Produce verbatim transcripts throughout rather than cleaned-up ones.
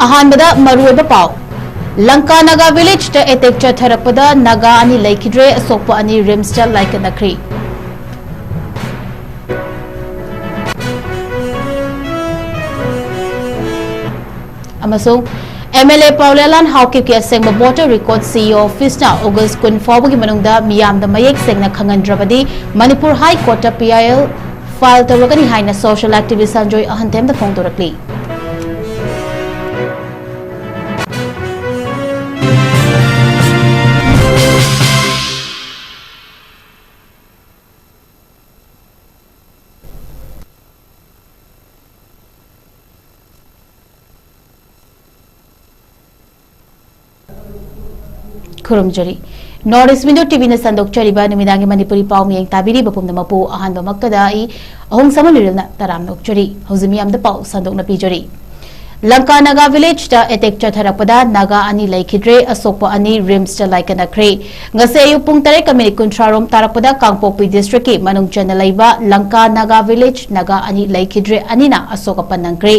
ꯑꯍꯥꯟꯕꯗ ꯃꯔꯨꯑꯣꯏꯕ ꯄꯥꯎ꯫ ꯂꯪꯀꯥ ꯅꯥꯒꯥ ꯚꯤꯂꯦꯖꯇ ꯑꯦꯇꯦꯛ ꯆꯠꯊꯔꯛꯄꯗ ꯅꯥꯒꯥ ꯑꯅꯤ ꯂꯩꯈꯤꯗ꯭ꯔꯦ, ꯑꯁꯣꯛꯄ ꯑꯅꯤ ꯔꯤꯝꯁꯇ ꯂꯥꯏꯀꯠꯅꯈ꯭ꯔꯤ꯫ ꯑꯃꯁꯨꯡ MLA ꯄꯥꯎꯂꯦꯂꯥꯟ ꯍꯥꯎꯀꯤꯞꯀꯤ ꯑꯁꯦꯡꯕ voter record CEO officeꯅ August ꯀꯨꯟ ꯐꯥꯎꯕꯒꯤ ꯃꯅꯨꯡꯗ ꯃꯤꯌꯥꯝꯗ ꯃꯌꯦꯛ ꯁꯦꯡꯅ ꯈꯪꯍꯟꯗ꯭ꯔꯕꯗꯤ ꯃꯅꯤꯄꯨꯔ High Courtꯇ PIL file ꯇꯧꯔꯒꯅꯤ ꯍꯥꯏꯅ social activist ꯁꯟꯖꯣꯏ ꯑꯍꯟꯊꯦꯝꯅ ꯐꯣꯡꯗꯣꯔꯛꯂꯤ꯫ ꯈꯨꯔꯨꯝꯖꯔꯤ꯫ North East Window TVꯅ ꯁꯟꯗꯣꯛꯆꯔꯤꯕ ꯅꯨꯃꯤꯗꯥꯡꯒꯤ ꯃꯅꯤꯄꯨꯔꯤ ꯄꯥꯎ ꯃꯤꯌꯦꯡ ꯇꯥꯕꯤꯔꯤꯕ ꯄꯨꯝꯅꯃꯛꯄꯨ ꯑꯍꯥꯟꯕꯃꯛꯇꯗ ꯑꯩ ꯑꯍꯣꯡꯁꯝ ꯂꯤꯔꯦꯜꯅ ꯇꯔꯥꯝꯅ ꯑꯣꯛꯆꯔꯤ꯫ ꯍꯧꯖꯤꯛ ꯃꯤꯌꯥꯝꯗ ꯄꯥꯎ ꯁꯟꯗꯣꯛꯅ ꯄꯤꯖꯔꯤ꯫ ꯂꯪꯀꯥ ꯅꯥꯒꯥ ꯚꯤꯂꯦꯖꯇ ꯑꯦꯇꯦꯛ ꯆꯠꯊꯔꯛꯄꯗ ꯅꯥꯒꯥ ꯑꯅꯤ ꯂꯩꯈꯤꯗ꯭ꯔꯦ, ꯑꯁꯣꯛꯄ ꯑꯅꯤ ꯔꯤꯝꯁꯇ ꯂꯥꯏꯀꯠꯅꯈ꯭ꯔꯦ꯫ ꯉꯁꯤ ꯑꯌꯨꯛ ꯄꯨꯡ ꯇꯔꯦꯠꯀ ꯃꯤꯅꯤꯠ ꯀꯨꯟꯊ꯭ꯔꯥ ꯔꯣꯝ ꯇꯥꯔꯛꯄꯗ ꯀꯥꯡꯄꯣꯛꯄꯤ ꯗꯤꯁꯇ꯭ꯔꯤꯛꯀꯤ ꯃꯅꯨꯡ ꯆꯟꯅ ꯂꯩꯕ ꯂꯪꯀꯥ ꯅꯥꯒꯥ ꯚꯤꯂꯦꯖ ꯅꯥꯒꯥ ꯑꯅꯤ ꯂꯩꯈꯤꯗ꯭ꯔꯦ, ꯑꯅꯤꯅ ꯑꯁꯣꯛ ꯑꯄꯟ ꯅꯪꯈ꯭ꯔꯦ꯫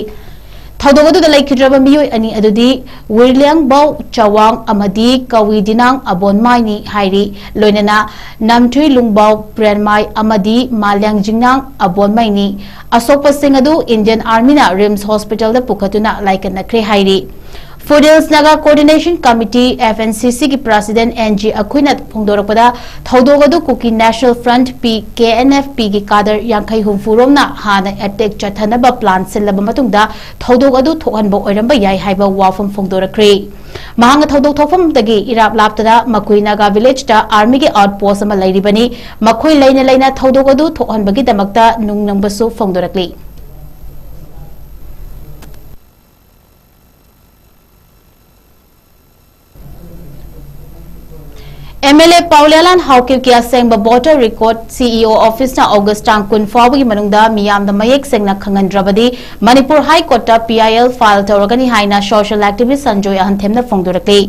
ꯊꯧꯗꯣꯛ ꯑꯗꯨꯗ ꯂꯩꯈꯤꯗ꯭ꯔꯕ ꯃꯤꯑꯣꯏ ꯑꯅꯤ ꯑꯗꯨꯗꯤ ꯋꯤꯔꯂꯤꯌꯥꯡꯕꯥꯎ ꯆꯋꯥꯡ ꯑꯃꯗꯤ ꯀꯋꯤ ꯗꯤꯅꯥꯡ ꯑꯕꯣꯟꯃꯥꯏꯅꯤ ꯍꯥꯏꯔꯤ꯫ ꯂꯣꯏꯅꯅ ꯅꯝꯊꯨꯏ ꯂꯨꯡꯕꯥꯎ ꯄ꯭ꯔꯦꯟꯃꯥꯏ ꯑꯃꯗꯤ ꯃꯥꯂ꯭ꯌꯥꯡ ꯖꯤꯡꯅꯥꯡ ꯑꯕꯣꯟꯃꯩꯅꯤ꯫ ꯑꯁꯣꯛꯄꯁꯤꯡ ꯑꯗꯨ Indian Armyꯅ ꯔꯤꯝꯁ ꯍꯣꯁꯄꯤꯇꯥꯜꯗ ꯄꯨꯈꯠꯇꯨꯅ ꯂꯥꯏꯀꯠꯅꯈ꯭ꯔꯦ ꯍꯥꯏꯔꯤ꯫ Foothills Naga Coordination Committee, FNCCꯒꯤ president N G ꯑꯈꯨꯏꯅ ꯐꯣꯡꯗꯣꯔꯛꯄꯗ, ꯊꯧꯗꯣꯛ ꯑꯗꯨ Kuki National Front, P, KNFPꯒꯤ cadre ꯌꯥꯡꯈꯩ ꯍꯨꯝꯐꯨ ꯔꯣꯝꯅ ꯍꯥꯟꯅ ꯑꯦꯇꯦꯛ ꯆꯠꯊꯅꯕ plan ꯁꯤꯜꯂꯕ ꯃꯇꯨꯡꯗ ꯊꯧꯗꯣꯛ ꯑꯗꯨ ꯊꯣꯛꯍꯟꯕ ꯑꯣꯏꯔꯝꯕ ꯌꯥꯏ ꯍꯥꯏꯕ ꯋꯥꯐꯝ ꯐꯣꯡꯗꯣꯔꯛꯈ꯭ꯔꯦ꯫ ꯃꯍꯥꯛꯅ ꯊꯧꯗꯣꯛ ꯊꯣꯛꯐꯝꯗꯒꯤ ꯏꯔꯥꯞ ꯂꯥꯞꯇꯅ ꯃꯈꯣꯏ ꯅꯥꯒꯥ ꯚꯤꯂꯦꯖꯇ armyꯒꯤ outpost ꯑꯃ ꯂꯩꯔꯤꯕꯅꯤ꯫ ꯃꯈꯣꯏ ꯂꯩꯅ ꯂꯩꯅ ꯊꯧꯗꯣꯛ ꯑꯗꯨ ꯊꯣꯛꯍꯟꯕꯒꯤꯗꯃꯛꯇ ꯅꯨꯡꯅꯪꯕꯁꯨ ꯐꯣꯡꯗꯣꯔꯛꯂꯤ꯫ MLA ꯄꯥꯎꯂꯦꯂꯥꯟ ꯍꯥꯎꯀꯤꯞꯀꯤ ꯑꯁꯦꯡꯕ voter record CEO officeꯅ August ꯇꯥꯡ ꯀꯨꯟ ꯐꯥꯎꯕꯒꯤ ꯃꯅꯨꯡꯗ ꯃꯤꯌꯥꯝꯗ ꯃꯌꯦꯛ ꯁꯦꯡꯅ ꯈꯪꯍꯟꯗ꯭ꯔꯕꯗꯤ ꯃꯅꯤꯄꯨꯔ High Courtꯇ PIL file ꯇꯧꯔꯒꯅꯤ ꯍꯥꯏꯅ social activist ꯁꯟꯖꯣꯏ ꯑꯍꯟꯊꯦꯝꯅ ꯐꯣꯡꯗꯣꯔꯛꯂꯤ꯫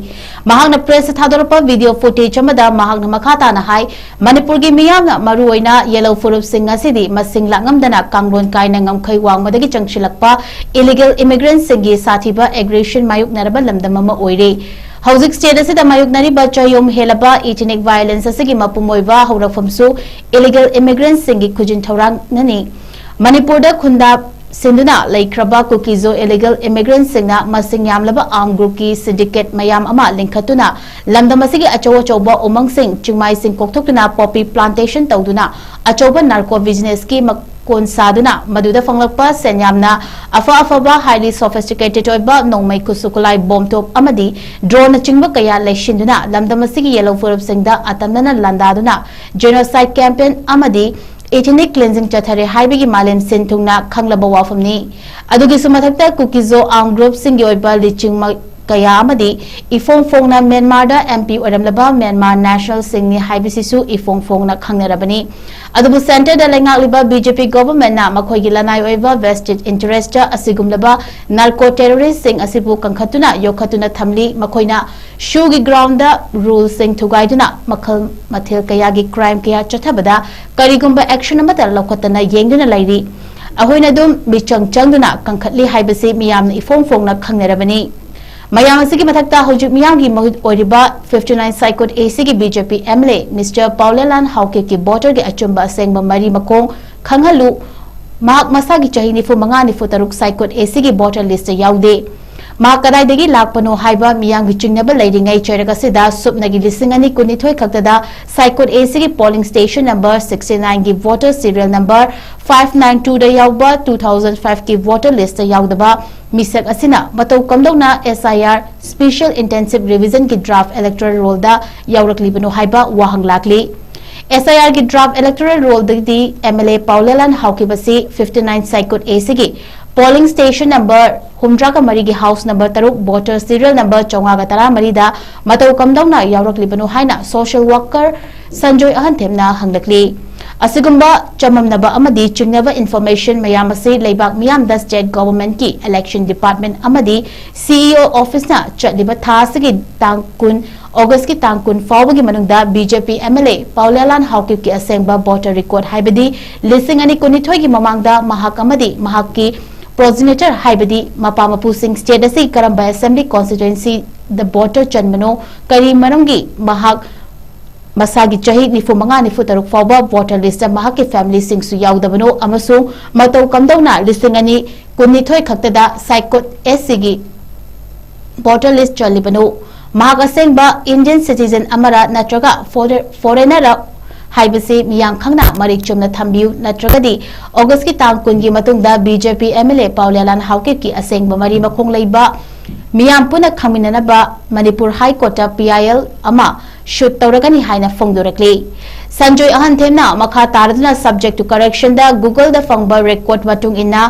ꯃꯍꯥꯛꯅ pressꯇ ꯊꯥꯗꯣꯔꯛꯄ video footage ꯑꯃꯗ ꯃꯍꯥꯛꯅ ꯃꯈꯥ ꯇꯥꯅ ꯍꯥꯏ, ꯃꯅꯤꯄꯨꯔꯒꯤ ꯃꯤꯌꯥꯝꯅ ꯃꯔꯨꯑꯣꯏꯅ ꯌꯦꯜꯍꯧ ꯐꯨꯔꯨꯞꯁꯤꯡ ꯑꯁꯤꯗꯤ ꯃꯁꯤꯡ ꯂꯥꯛꯉꯝꯗꯅ ꯀꯥꯡꯂꯣꯟ ꯀꯥꯏꯅ ꯉꯝꯈꯩ ꯋꯥꯡꯃꯗꯒꯤ ꯆꯪꯁꯤꯜꯂꯛꯄ illegal immigrantꯁꯤꯡꯒꯤ ꯁꯥꯊꯤꯕ aggression ꯃꯥꯌꯣꯛꯅꯔꯕ ꯂꯝꯗꯝ ꯑꯃ ꯑꯣꯏꯔꯦ꯫ ꯍꯧꯖꯤꯛ state ꯑꯁꯤꯗ ꯃꯥꯌꯣꯛꯅꯔꯤꯕ ꯆꯌꯣꯝ ꯍꯦꯜꯂꯕ ethnic violence ꯑꯁꯤꯒꯤ ꯃꯄꯨꯡ ꯑꯣꯏꯕ ꯍꯧꯔꯛꯐꯝꯁꯨ illegal immigrantꯁꯤꯡꯒꯤ ꯈꯨꯖꯤꯟ ꯊꯧꯔꯥꯡꯅꯅꯤ꯫ ꯃꯅꯤꯄꯨꯔꯗ ꯈꯨꯟꯗꯥ ꯁꯤꯟꯗꯨꯅ ꯂꯩꯈ꯭ꯔꯕ ꯀꯨꯀꯤꯖꯣ illegal immigrantꯁꯤꯡꯅ ꯃꯁꯤꯡ ꯌꯥꯝꯂꯕ armed groupꯀꯤ syndicate ꯃꯌꯥꯝ ꯑꯃ ꯂꯤꯡꯈꯠꯇꯨꯅ ꯂꯝꯗꯝ ꯑꯁꯤꯒꯤ ꯑꯆꯧ ꯑꯆꯧꯕ ꯎꯃꯪꯁꯤꯡ, ꯆꯤꯡꯃꯥꯏꯁꯤꯡ ꯀꯣꯛꯊꯣꯛꯇꯨꯅ poppy plantation ꯇꯧꯗꯨꯅ ꯑꯆꯧꯕ narco businessꯀꯤ ꯃꯀꯣꯟ ꯁꯥꯗꯨꯅ ꯃꯗꯨꯗ ꯐꯪꯂꯛꯄ ꯁꯦꯟꯌꯥꯝꯅ ꯑꯐ ꯑꯐꯕ highly sophisticated ꯑꯣꯏꯕ ꯅꯣꯡꯃꯩ ꯈꯨꯠꯁꯨ ꯈꯨꯠꯂꯥꯏ bomb ꯇꯣꯞ ꯑꯃꯗꯤ droneꯅꯆꯤꯡꯕ ꯀꯌꯥ ꯂꯩꯁꯤꯟꯗꯨꯅ ꯂꯝꯗꯝ ꯑꯁꯤꯒꯤ ꯌꯦꯜꯍꯧ ꯐꯨꯔꯨꯞꯁꯤꯡꯗ ꯑꯇꯝꯅꯅ ꯂꯥꯟꯗꯥꯗꯨꯅ genocide campaign ꯑꯃꯗꯤ ethnic cleansing ꯆꯠꯊꯔꯦ ꯍꯥꯏꯕꯒꯤ ꯃꯥꯂꯦꯝ ꯁꯤꯟ ꯊꯨꯡꯅ ꯈꯪꯂꯕ ꯋꯥꯐꯝꯅꯤ꯫ ꯑꯗꯨꯒꯤꯁꯨ ꯃꯊꯛꯇ ꯀꯨꯀꯤꯖꯣ armed groupꯁꯤꯡꯒꯤ ꯑꯣꯏꯕ ꯂꯤꯆꯤꯡ ꯃ-, ꯀꯌꯥ ꯑꯃꯗꯤ ꯏꯐꯣꯡ ꯐꯣꯡꯅ ꯃ꯭ꯌꯥꯟꯃꯥꯔꯗ MP ꯑꯣꯏꯔꯝꯂꯕ ꯃ꯭ꯌꯥꯟꯃꯥꯔ nationalꯁꯤꯡꯅꯤ ꯍꯥꯏꯕꯁꯤꯁꯨ ꯏꯐꯣꯡ ꯐꯣꯡꯅ ꯈꯪꯅꯔꯕꯅꯤ꯫ ꯑꯗꯨꯕꯨ centreꯗ ꯂꯩꯉꯥꯛꯂꯤꯕ BJP governmentꯅ ꯃꯈꯣꯏꯒꯤ ꯂꯅꯥꯏ ꯑꯣꯏꯕ vested interestꯇ ꯑꯁꯤꯒꯨꯝꯂꯕ narco terroristꯁꯤꯡ ꯑꯁꯤꯕꯨ ꯀꯟꯈꯠꯇꯨꯅ ꯌꯣꯛꯈꯠꯇꯨꯅ ꯊꯝꯂꯤ꯫ ꯃꯈꯣꯏꯅ showꯒꯤ groundꯗ ruleꯁꯤꯡ ꯊꯨꯒꯥꯏꯗꯨꯅ ꯃꯈꯜ ꯃꯊꯦꯜ ꯀꯌꯥꯒꯤ crime ꯀꯌꯥ ꯆꯠꯊꯕꯗ ꯀꯔꯤꯒꯨꯝꯕ action ꯑꯃꯠꯇ ꯂꯧꯈꯠꯇꯅ ꯌꯦꯡꯗꯨꯅ ꯂꯩꯔꯤ꯫ ꯑꯩꯈꯣꯏꯅ ꯑꯗꯨꯝ ꯃꯤꯆꯪ ꯆꯪꯗꯨꯅ ꯀꯟꯈꯠꯂꯤ ꯍꯥꯏꯕꯁꯤ ꯃꯤꯌꯥꯝꯅ ꯏꯐꯣꯡ ꯐꯣꯡꯅ ꯈꯪꯅꯔꯕꯅꯤ꯫ ꯃꯌꯥꯝ ꯑꯁꯤꯒꯤ ꯃꯊꯛꯇ ꯍꯧꯖꯤꯛ ꯃꯤꯌꯥꯝꯒꯤ ꯃꯍꯨꯠ ꯑꯣꯏꯔꯤꯕ fifty nine Saikot ACꯒꯤ BJP MLA Mister ꯄꯥꯎꯂꯦꯂꯥꯟ ꯍꯥꯎꯀꯤꯞꯀꯤ voterꯒꯤ ꯑꯆꯨꯝꯕ ꯑꯁꯦꯡꯕ ꯃꯔꯤ ꯃꯈꯣꯡ ꯈꯪꯍꯜꯂꯨ꯫ ꯃꯍꯥꯛ ꯃꯁꯥꯒꯤ ꯆꯍꯤ ꯅꯤꯐꯨ ꯃꯉꯥ ꯅꯤꯐꯨ ꯇꯔꯨꯛ Saikot ACꯒꯤ voter listꯇ ꯌꯥꯎꯗꯦ꯫ ꯃꯍꯥꯛ ꯀꯗꯥꯏꯗꯒꯤ ꯂꯥꯛꯄꯅꯣ ꯍꯥꯏꯕ ꯃꯤꯌꯥꯝꯒꯤ ꯆꯤꯡꯅꯕ ꯂꯩꯔꯤꯉꯩ ꯆꯩꯔꯛ ꯑꯁꯤꯗ ꯁꯨꯞꯅꯒꯤ ꯂꯤꯁꯤꯡ ꯑꯅꯤ ꯀꯨꯟꯅꯤꯊꯣꯏ ꯈꯛꯇꯗ Saikot ACꯒꯤ polling station number sixty nineꯒꯤ voter serial number five nine twoꯗ ꯌꯥꯎꯕ two thousand fiveꯀꯤ voter listꯇ ꯌꯥꯎꯗꯕ ꯃꯤꯁꯛ ꯑꯁꯤꯅ ꯃꯇꯧ ꯀꯝꯗꯧꯅ SIR special intensive revisionꯒꯤ draft electoral rollꯗ ꯌꯥꯎꯔꯛꯂꯤꯕꯅꯣ ꯍꯥꯏꯕ ꯋꯥꯍꯪ ꯂꯥꯛꯂꯤ꯫ SIRꯒꯤ draft electoral rollꯗꯒꯤꯗꯤ MLA ꯄꯥꯎꯂꯦꯂꯥꯟ ꯍꯥꯎꯀꯤꯞ ꯑꯁꯤ fifty nine Saikot ACꯒꯤ Polling station number ꯍꯨꯝꯗ꯭ꯔꯥꯒ ꯃꯔꯤꯒꯤ house number ꯇꯔꯨꯛ, voter serial number ꯆꯥꯝꯃꯉꯥꯒ ꯇꯔꯥꯃꯔꯤꯗ ꯃꯇꯧ ꯀꯝꯗꯧꯅ ꯌꯥꯎꯔꯛꯂꯤꯕꯅꯣ ꯍꯥꯏꯅ social worker ꯁꯟꯖꯣꯏ ꯑꯍꯟꯊꯦꯝꯅ ꯍꯪꯂꯛꯂꯤ꯫ ꯑꯁꯤꯒꯨꯝꯕ ꯆꯃꯝꯅꯕ ꯑꯃꯗꯤ ꯆꯤꯡꯅꯕ information ꯃꯌꯥꯝ ꯑꯁꯤ ꯂꯩꯕꯥꯛ ꯃꯤꯌꯥꯝꯗ state governmentꯀꯤ election department ꯑꯃꯗꯤ CEO officeꯅ ꯆꯠꯂꯤꯕ ꯊꯥ ꯑꯁꯤꯒꯤ ꯇꯥꯡ ꯀꯨꯟ, Augustꯀꯤ ꯇꯥꯡ ꯀꯨꯟ ꯐꯥꯎꯕꯒꯤ ꯃꯅꯨꯡꯗ BJP MLA ꯄꯥꯎꯂꯤꯌꯥꯂꯥꯜ ꯍꯥꯎꯀꯤꯞꯀꯤ ꯑꯁꯦꯡꯕ voter record, ꯍꯥꯏꯕꯗꯤ ꯂꯤꯁꯤꯡ ꯑꯅꯤ ꯀꯨꯟꯅꯤꯊꯣꯏꯒꯤ ꯃꯃꯥꯡꯗ ꯃꯍꯥꯛ ꯑꯃꯗꯤ ꯃꯍꯥꯛꯀꯤ progenitor, ꯍꯥꯏꯕꯗꯤ ꯃꯄꯥ ꯃꯄꯨꯁꯤꯡ state ꯑꯁꯤ ꯀꯔꯝꯕ assembly constituencyꯗ voter ꯆꯟꯕꯅꯣ, ꯀꯔꯤ ꯃꯔꯝꯒꯤ ꯃꯍꯥꯛ ꯃꯁꯥꯒꯤ ꯆꯍꯤ ꯅꯤꯐꯨ ꯃꯉꯥ, ꯅꯤꯐꯨ ꯇꯔꯨꯛ ꯐꯥꯎꯕ voter listꯇ ꯃꯍꯥꯛꯀꯤ familyꯁꯤꯡꯁꯨ ꯌꯥꯎꯗꯕꯅꯣ ꯑꯃꯁꯨꯡ ꯃꯇꯧ ꯀꯝꯗꯧꯅ ꯂꯤꯁꯤꯡ ꯑꯅꯤ ꯀꯨꯟꯅꯤꯊꯣꯏ ꯈꯛꯇꯗ ꯁꯥꯏꯀꯣꯠ SCꯒꯤ voter list ꯆꯜꯂꯤꯕꯅꯣ? ꯃꯍꯥꯛ ꯑꯁꯦꯡꯕ Indian citizen ꯑꯃꯔ ꯅꯠꯇ꯭ꯔꯒ foreign-, foreignerꯔ ꯍꯥꯏꯕꯁꯤ ꯃꯤꯌꯥꯝ ꯈꯪꯅ ꯃꯔꯤꯛ ꯆꯨꯝꯅ ꯊꯝꯕꯤꯌꯨ, ꯅꯠꯇ꯭ꯔꯒꯗꯤ Augustꯀꯤ ꯇꯥꯡ ꯀꯨꯟꯒꯤ ꯃꯇꯨꯡꯗ BJP MLA ꯄꯥꯎꯂꯤꯌꯥꯂꯥꯜ ꯍꯥꯎꯀꯤꯞꯀꯤ ꯑꯁꯦꯡꯕ ꯃꯔꯤ ꯃꯈꯣꯡ ꯂꯩꯕ ꯃꯤꯌꯥꯝ ꯄꯨꯟꯅ ꯈꯪꯃꯤꯟꯅꯅꯕ ꯃꯅꯤꯄꯨꯔ High Courtꯇ PIL ꯑꯃ shoot ꯇꯧꯔꯒꯅꯤ ꯍꯥꯏꯅ ꯐꯣꯡꯗꯣꯔꯛꯂꯤ꯫ ꯁꯟꯖꯣꯏ ꯑꯍꯟꯊꯦꯝꯅ ꯃꯈꯥ ꯇꯥꯔꯗꯨꯅ subject to correctionꯗ Googleꯗ ꯐꯪꯕ record ꯃꯇꯨꯡ ꯏꯟꯅ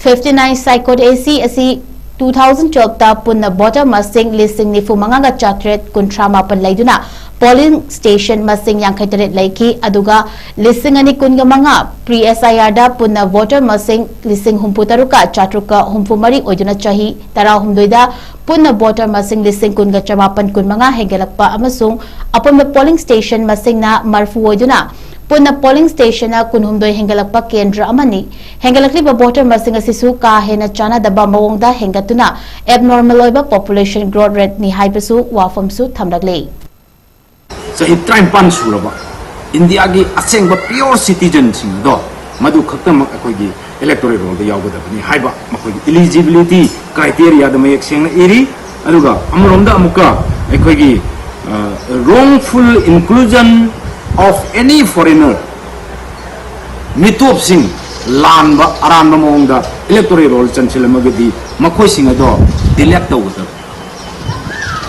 fifty nine ꯁꯥꯏꯀꯣꯠ AC ꯑꯁꯤ two thousand twelveꯇ ꯄꯨꯟꯅ voter ꯃꯁꯤꯡ ꯂꯤꯁꯤꯡ ꯅꯤꯐꯨ ꯃꯉꯥꯒ ꯆꯥꯇ꯭ꯔꯦꯠ ꯀꯨꯟꯊ꯭ꯔꯥ ꯃꯥꯄꯟ ꯂꯩꯗꯨꯅ polling station ꯃꯁꯤꯡ ꯌꯥꯡꯈꯩ ꯇꯔꯦꯠ ꯂꯩꯈꯤ, ꯑꯗꯨꯒ ꯂꯤꯁꯤꯡ ꯑꯅꯤ ꯀꯨꯟꯒ ꯃꯉꯥ pre-SIRꯗ ꯄꯨꯟꯅ voter ꯃꯁꯤꯡ ꯂꯤꯁꯤꯡ ꯍꯨꯝꯐꯨ ꯇꯔꯨꯛꯀ ꯆꯥꯇ꯭ꯔꯨꯛꯀ ꯍꯨꯝꯐꯨ ꯃꯔꯤ ꯑꯣꯏꯗꯨꯅ ꯆꯍꯤ ꯇꯔꯥꯍꯨꯝꯗꯣꯏꯗ ꯄꯨꯟꯅ voter ꯃꯁꯤꯡ ꯂꯤꯁꯤꯡ ꯀꯨꯟꯒ ꯆꯃꯥꯄꯟ ꯀꯨꯟꯃꯉꯥ ꯍꯦꯟꯒꯠꯂꯛꯄ ꯑꯃꯁꯨꯡ ꯑꯄꯨꯟꯕ polling station ꯃꯁꯤꯡꯅ ꯃꯔꯐꯨ ꯑꯣꯏꯗꯨꯅ ꯄꯨꯟꯅ polling stationꯅ ꯀꯨꯟꯍꯨꯝꯗꯣꯏ ꯍꯦꯟꯒꯠꯂꯛꯄ ꯀꯦꯟꯗ꯭ꯔ ꯑꯃꯅꯤ꯫ ꯍꯦꯟꯒꯠꯂꯛꯂꯤꯕ voter ꯃꯁꯤꯡ ꯑꯁꯤꯁꯨ ꯀꯥ ꯍꯦꯟꯅ ꯆꯥꯟꯅꯗꯕ ꯃꯑꯣꯡꯗ ꯍꯦꯟꯒꯠꯇꯨꯅ abnormal ꯑꯣꯏꯕ population growth rateꯅꯤ ꯍꯥꯏꯕꯁꯨ ꯋꯥꯐꯝꯁꯨ ꯊꯝꯂꯛꯂꯤ꯫ ꯆꯍꯤ ꯇꯔꯥꯅꯤꯄꯥꯟ ꯁꯨꯔꯕ ꯏꯟꯗꯤꯌꯥꯒꯤ ꯑꯁꯦꯡꯕ pure citizenꯁꯤꯡ ꯑꯗꯣ ꯃꯗꯨ ꯈꯛꯇꯃꯛ ꯑꯩꯈꯣꯏꯒꯤ electoral rollꯗ ꯌꯥꯎꯒꯗꯕꯅꯤ ꯍꯥꯏꯕ ꯃꯈꯣꯏꯒꯤ eligibility criteriaꯗ ꯃꯌꯦꯛ ꯁꯦꯡꯅ ꯏꯔꯤ꯫ ꯑꯗꯨꯒ ꯑꯃꯔꯣꯝꯗ ꯑꯃꯨꯛꯀ ꯑꯩꯈꯣꯏꯒꯤ, ꯑ, wrongful inclusion of any foreigner, ꯃꯤꯇꯣꯞꯁꯤꯡ ꯂꯥꯟꯕ ꯑꯔꯥꯟꯕ ꯃꯑꯣꯡꯗ electoral roll ꯆꯟꯁꯤꯜꯂꯝꯃꯒꯗꯤ ꯃꯈꯣꯏꯁꯤꯡ ꯑꯗꯣ delete ꯇꯧꯒꯗꯕ꯫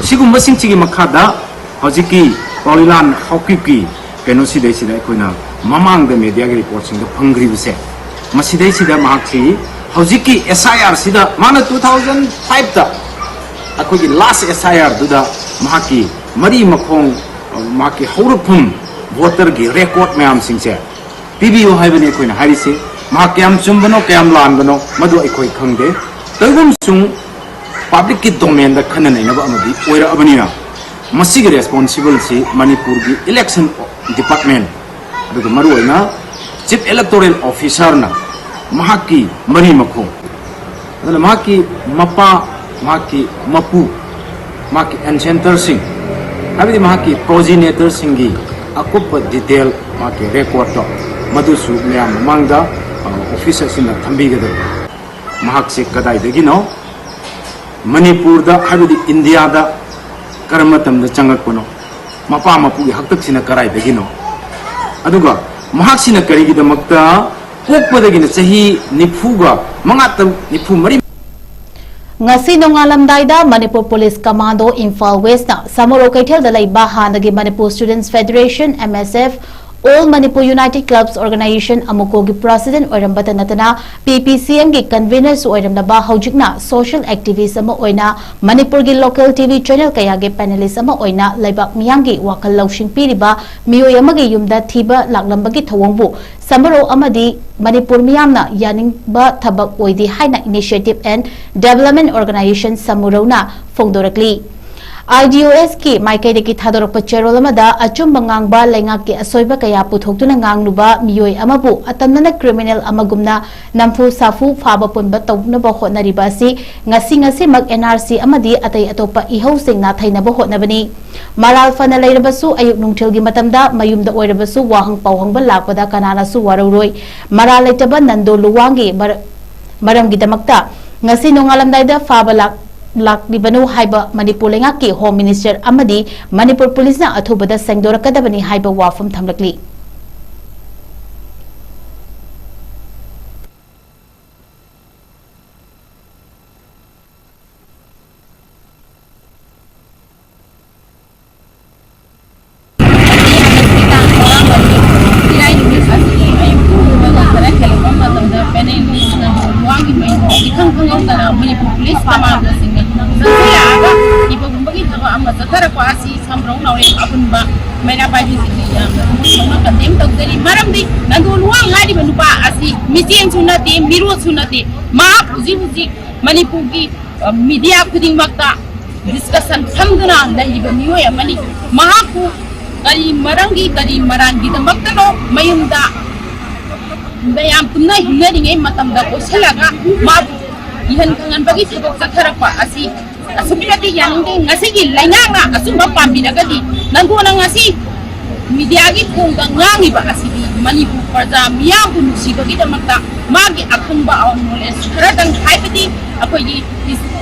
ꯑꯁꯤꯒꯨꯝꯕꯁꯤꯡꯁꯤꯒꯤ ꯃꯈꯥꯗ ꯍꯧꯖꯤꯛꯀꯤ ꯄꯥꯎꯂꯤꯂꯥꯟ ꯍꯥꯎꯀꯤꯞꯀꯤ ꯀꯩꯅꯣꯁꯤꯗꯩꯁꯤꯗ ꯑꯩꯈꯣꯏꯅ ꯃꯃꯥꯡꯗ mediaꯒꯤ reportꯁꯤꯡꯗ ꯐꯪꯈ꯭ꯔꯤꯕꯁꯦ, ꯃꯁꯤꯗꯩꯁꯤꯗ ꯃꯍꯥꯛꯁꯤ ꯍꯧꯖꯤꯛꯀꯤ ꯑꯦꯁ ꯑꯥꯏ ꯑꯥꯔ ꯁꯤꯗ ꯃꯥꯅ two thousand five ꯇ ꯑꯩꯈꯣꯏꯒꯤ last S I R ꯗꯨꯗ ꯃꯍꯥꯛꯀꯤ ꯃꯔꯤ ꯃꯈꯣꯡ, ꯃꯍꯥꯛꯀꯤ ꯍꯧꯔꯛꯐꯝ voter ꯒꯤ record ꯃꯌꯥꯝꯁꯤꯡꯁꯦ ꯄꯤꯕꯤꯌꯨ ꯍꯥꯏꯕꯅꯤ ꯑꯩꯈꯣꯏꯅ ꯍꯥꯏꯔꯤꯁꯤ꯫ ꯃꯍꯥꯛ ꯀꯌꯥꯝ ꯆꯨꯝꯕꯅꯣ, ꯀꯌꯥꯝ ꯂꯥꯟꯕꯅꯣ, ꯃꯗꯨ ꯑꯩꯈꯣꯏ ꯈꯪꯗꯦ꯫ ꯇꯧꯏꯒꯨꯝꯁꯨꯡ public ꯀꯤ domain ꯗ ꯈꯟꯅ ꯅꯩꯅꯕ ꯑꯃꯗꯤ ꯑꯣꯏꯔꯛꯑꯕꯅꯤꯅ, ꯃꯁꯤꯒꯤ responsible ꯁꯤ ꯃꯅꯤꯄꯨꯔꯒꯤ election department, ꯑꯗꯨꯒ ꯃꯔꯨꯑꯣꯏꯅ Chief Electoral Officer ꯅ ꯃꯍꯥꯛꯀꯤ ꯃꯔꯤ ꯃꯈꯣꯡ, ꯑꯗꯨꯅ ꯃꯍꯥꯛꯀꯤ ꯃꯄꯥ, ꯃꯍꯥꯛꯀꯤ ꯃꯄꯨ, ꯃꯍꯥꯛꯀꯤ ancestor ꯁꯤꯡ, ꯍꯥꯏꯕꯗꯤ ꯃꯍꯥꯛꯀꯤ progenitor ꯁꯤꯡꯒꯤ ꯑꯀꯨꯞꯄ detail, ꯃꯍꯥꯛꯀꯤ record ꯇꯣ, ꯃꯗꯨꯁꯨ ꯃꯌꯥꯝ ꯃꯃꯥꯡꯗ, ꯑ, office ꯑꯁꯤꯅ ꯊꯝꯕꯤꯒꯗꯕꯅꯤ꯫ ꯃꯍꯥꯛꯁꯦ ꯀꯗꯥꯏꯗꯒꯤꯅꯣ, ꯃꯅꯤꯄꯨꯔꯗ, ꯍꯥꯏꯕꯗꯤ ꯏꯟꯗꯤꯌꯥꯗ ꯀꯔꯝꯕ ꯃꯇꯝꯗ ꯆꯪꯂꯛꯄꯅꯣ, ꯃꯄꯥ ꯃꯄꯨꯒꯤ ꯍꯥꯛꯇꯛꯁꯤꯅ ꯀꯗꯥꯏꯗꯒꯤꯅꯣ, ꯑꯗꯨꯒ ꯃꯍꯥꯛꯁꯤꯅ ꯀꯔꯤꯒꯤꯗꯃꯛꯇ ꯄꯣꯛꯄꯗꯒꯤꯅ ꯆꯍꯤ ꯅꯤꯐꯨꯒ ꯃꯉꯥ, ꯇꯔꯨꯛ, ꯅꯤꯐꯨ ꯃꯔꯤ꯫ ꯉꯁꯤ ꯅꯣꯡꯉꯥꯜꯂꯝꯗꯥꯏꯗ ꯃꯅꯤꯄꯨꯔ ꯄꯨꯂꯤꯁ ꯀꯃꯥꯟꯗꯣ ꯏꯝꯐꯥꯜ ꯋꯦꯁꯅ ꯁꯃꯨꯔꯧ ꯀꯩꯊꯦꯜꯗ ꯂꯩꯕ ꯍꯥꯟꯅꯒꯤ Manipur Students Federation, M S F, All Manipur United Clubs Organization, ꯑꯃꯨꯀꯣꯒꯤ president ꯑꯣꯏꯔꯝꯕꯇ ꯅꯠꯇꯅ P P C M ꯒꯤ convener ꯁꯨ ꯑꯣꯏꯔꯝꯂꯕ, ꯍꯧꯖꯤꯛꯅ social activist ꯑꯃ ꯑꯣꯏꯅ ꯃꯅꯤꯄꯨꯔꯒꯤ local T V channel ꯀꯌꯥꯒꯤ panelist ꯑꯃ ꯑꯣꯏꯅ ꯂꯩꯕꯥꯛ ꯃꯤꯌꯥꯝꯒꯤ ꯋꯥꯈꯜ ꯂꯧꯁꯤꯡ ꯄꯤꯔꯤꯕ ꯃꯤꯑꯣꯏ ꯑꯃꯒꯤ ꯌꯨꯝꯗ ꯊꯤꯕ ꯂꯥꯛꯂꯝꯕꯒꯤ ꯊꯧꯑꯣꯡꯕꯨ ꯁꯃꯨꯔꯧ ꯑꯃꯗꯤ ꯃꯅꯤꯄꯨꯔ ꯃꯤꯌꯥꯝꯅ ꯌꯥꯅꯤꯡꯕ ꯊꯕꯛ ꯑꯣꯏꯗꯦ ꯍꯥꯏꯅ Initiative and Development Organization ꯁꯃꯨꯔꯧꯅ ꯐꯣꯡꯗꯣꯔꯛꯂꯤ꯫ I D O S ꯀꯤ ꯃꯥꯏꯀꯩꯗꯒꯤ ꯊꯥꯗꯣꯔꯛꯄ ꯆꯦꯔꯣꯜ ꯑꯃꯗ, ꯑꯆꯨꯝꯕ ꯉꯥꯡꯕ, ꯂꯩꯉꯥꯛꯀꯤ ꯑꯁꯣꯏꯕ ꯀꯌꯥ ꯄꯨꯊꯣꯛꯇꯨꯅ ꯉꯥꯡꯂꯨꯕ ꯃꯤꯑꯣꯏ ꯑꯃꯕꯨ ꯑꯇꯝꯅꯅ criminal ꯑꯃꯒꯨꯝꯅ ꯅꯝꯐꯨ ꯁꯥꯐꯨ ꯐꯥꯕ ꯄꯨꯟꯕ ꯇꯧꯅꯕ ꯍꯣꯠꯅꯔꯤꯕ ꯑꯁꯤ ꯉꯁꯤ ꯉꯁꯤꯃꯛ N R C ꯑꯃꯗꯤ ꯑꯇꯩ ꯑꯇꯣꯞꯄ ꯏꯍꯧꯁꯤꯡ ꯅꯥꯊꯩꯅꯕ ꯍꯣꯠꯅꯕꯅꯤ꯫ ꯃꯔꯥꯜ ꯐꯅ ꯂꯩꯔꯕꯁꯨ, ꯑꯌꯨꯛ ꯅꯨꯡꯊꯤꯜꯒꯤ ꯃꯇꯝꯗ ꯃꯌꯨꯝꯗ ꯑꯣꯏꯔꯕꯁꯨ ꯋꯥꯍꯪ ꯄꯥꯎꯍꯪꯕ ꯂꯥꯛꯄꯗ ꯀꯅꯥꯅꯁꯨ ꯋꯥꯔꯧꯔꯣꯏ꯫ ꯃꯔꯥꯜ ꯂꯩꯇꯕ ꯅꯟꯗꯣ ꯂꯨꯋꯥꯡꯒꯤ ꯃꯔ-, ꯃꯔꯝꯒꯤꯗꯃꯛꯇ ꯉꯁꯤ ꯅꯣꯡꯉꯥꯜꯂꯝꯗꯥꯏꯗ ꯐꯥꯕ ꯂꯥꯛ-, ꯂꯥꯛꯂꯤꯕꯅꯣ ꯍꯥꯏꯕ ꯃꯅꯤꯄꯨꯔ ꯂꯩꯉꯥꯛꯀꯤ Home Minister ꯑꯃꯗꯤ ꯃꯅꯤꯄꯨꯔ ꯄꯨꯂꯤꯁꯅ ꯑꯊꯨꯕꯗ ꯁꯦꯡꯗꯣꯔꯛꯀꯗꯕꯅꯤ ꯍꯥꯏꯕ ꯋꯥꯐꯝ ꯊꯝꯂꯛꯂꯤ꯫ ꯏꯔꯥꯏ ꯅꯨꯃꯤꯠ ꯑꯁꯤꯒꯤ ꯑꯌꯨꯛ ꯄꯨꯡ ꯇꯔꯦꯠ ꯍꯦꯜꯂꯛꯄ ꯃꯇꯝꯗ ꯄꯦꯅꯦꯜ ꯅꯤꯁꯅ ꯋꯥꯒꯤ ꯆꯠꯊꯔꯛꯄ ꯑꯁꯤ ꯁꯝꯕ꯭ꯔꯧ ꯅꯥꯎꯔꯦꯝ ꯑꯄꯨꯟꯕ ꯃꯩꯔꯥ ꯄꯥꯏꯕꯤꯁꯤꯡꯒꯤ ꯌꯥꯝꯅ ꯊꯃꯣꯏ ꯁꯣꯛꯅ ꯀꯟꯗꯦꯝ ꯇꯧꯖꯔꯤ꯫ ꯃꯔꯝꯗꯤ ꯅꯟꯗꯣ ꯂꯨꯋꯥꯡ ꯍꯥꯏꯔꯤꯕ ꯅꯨꯄꯥ ꯑꯁꯤ ꯃꯤꯆꯦꯟꯁꯨ ꯅꯠꯇꯦ, ꯃꯤꯔꯣꯠꯁꯨ ꯅꯠꯇꯦ꯫ ꯃꯍꯥꯛ ꯍꯧꯖꯤꯛ ꯍꯧꯖꯤꯛ ꯃꯅꯤꯄꯨꯔꯒꯤ, ꯑ, ꯃꯤꯗꯤꯌꯥ ꯈꯨꯗꯤꯡꯃꯛꯇ ꯗꯤꯁꯀꯁꯟ ꯐꯝꯗꯨꯅ ꯂꯩꯔꯤꯕ ꯃꯤꯑꯣꯏ ꯑꯃꯅꯤ꯫ ꯃꯍꯥꯛꯄꯨ ꯀꯔꯤ ꯃꯔꯝꯒꯤ, ꯀꯔꯤ ꯃꯔꯥꯟꯒꯤꯗꯃꯛꯇꯅꯣ ꯃꯌꯨꯝꯗ ꯃꯌꯥꯝ ꯇꯨꯝꯅ ꯍꯤꯡꯅꯔꯤꯉꯩ ꯃꯇꯝꯗ ꯀꯣꯏꯁꯤꯜꯂꯒ ꯃꯥꯕꯨ ꯏꯍꯟ ꯈꯪꯍꯟꯕꯒꯤ ꯊꯕꯛ ꯆꯠꯊꯔꯛꯄ ꯑꯁꯤ ꯑꯁꯨꯛꯀꯤ ꯃꯇꯤꯛ ꯌꯥꯅꯤꯡꯗꯦ꯫ ꯉꯁꯤꯒꯤ ꯂꯩꯉꯥꯛꯅ ꯑꯆꯨꯝꯕ ꯄꯥꯝꯕꯤꯔꯒꯗꯤ ꯅꯪꯒꯣꯅ ꯉꯁꯤ ꯃꯤꯗꯤꯌꯥꯒꯤ ꯊꯣꯡꯗ ꯉꯥꯡꯉꯤꯕ ꯑꯁꯤꯗꯤ ꯃꯅꯤꯄꯨꯔ ꯄ꯭ꯔꯖꯥ ꯃꯤꯌꯥꯝꯕꯨ ꯅꯨꯡꯁꯤꯕꯒꯤꯗꯃꯛꯇ ꯃꯥꯒꯤ ꯑꯈꯪꯕ ꯑꯋꯥ ꯅꯣꯂꯦꯖ ꯈꯔꯗꯪ, ꯍꯥꯏꯕꯗꯤ ꯑꯩꯈꯣꯏꯒꯤ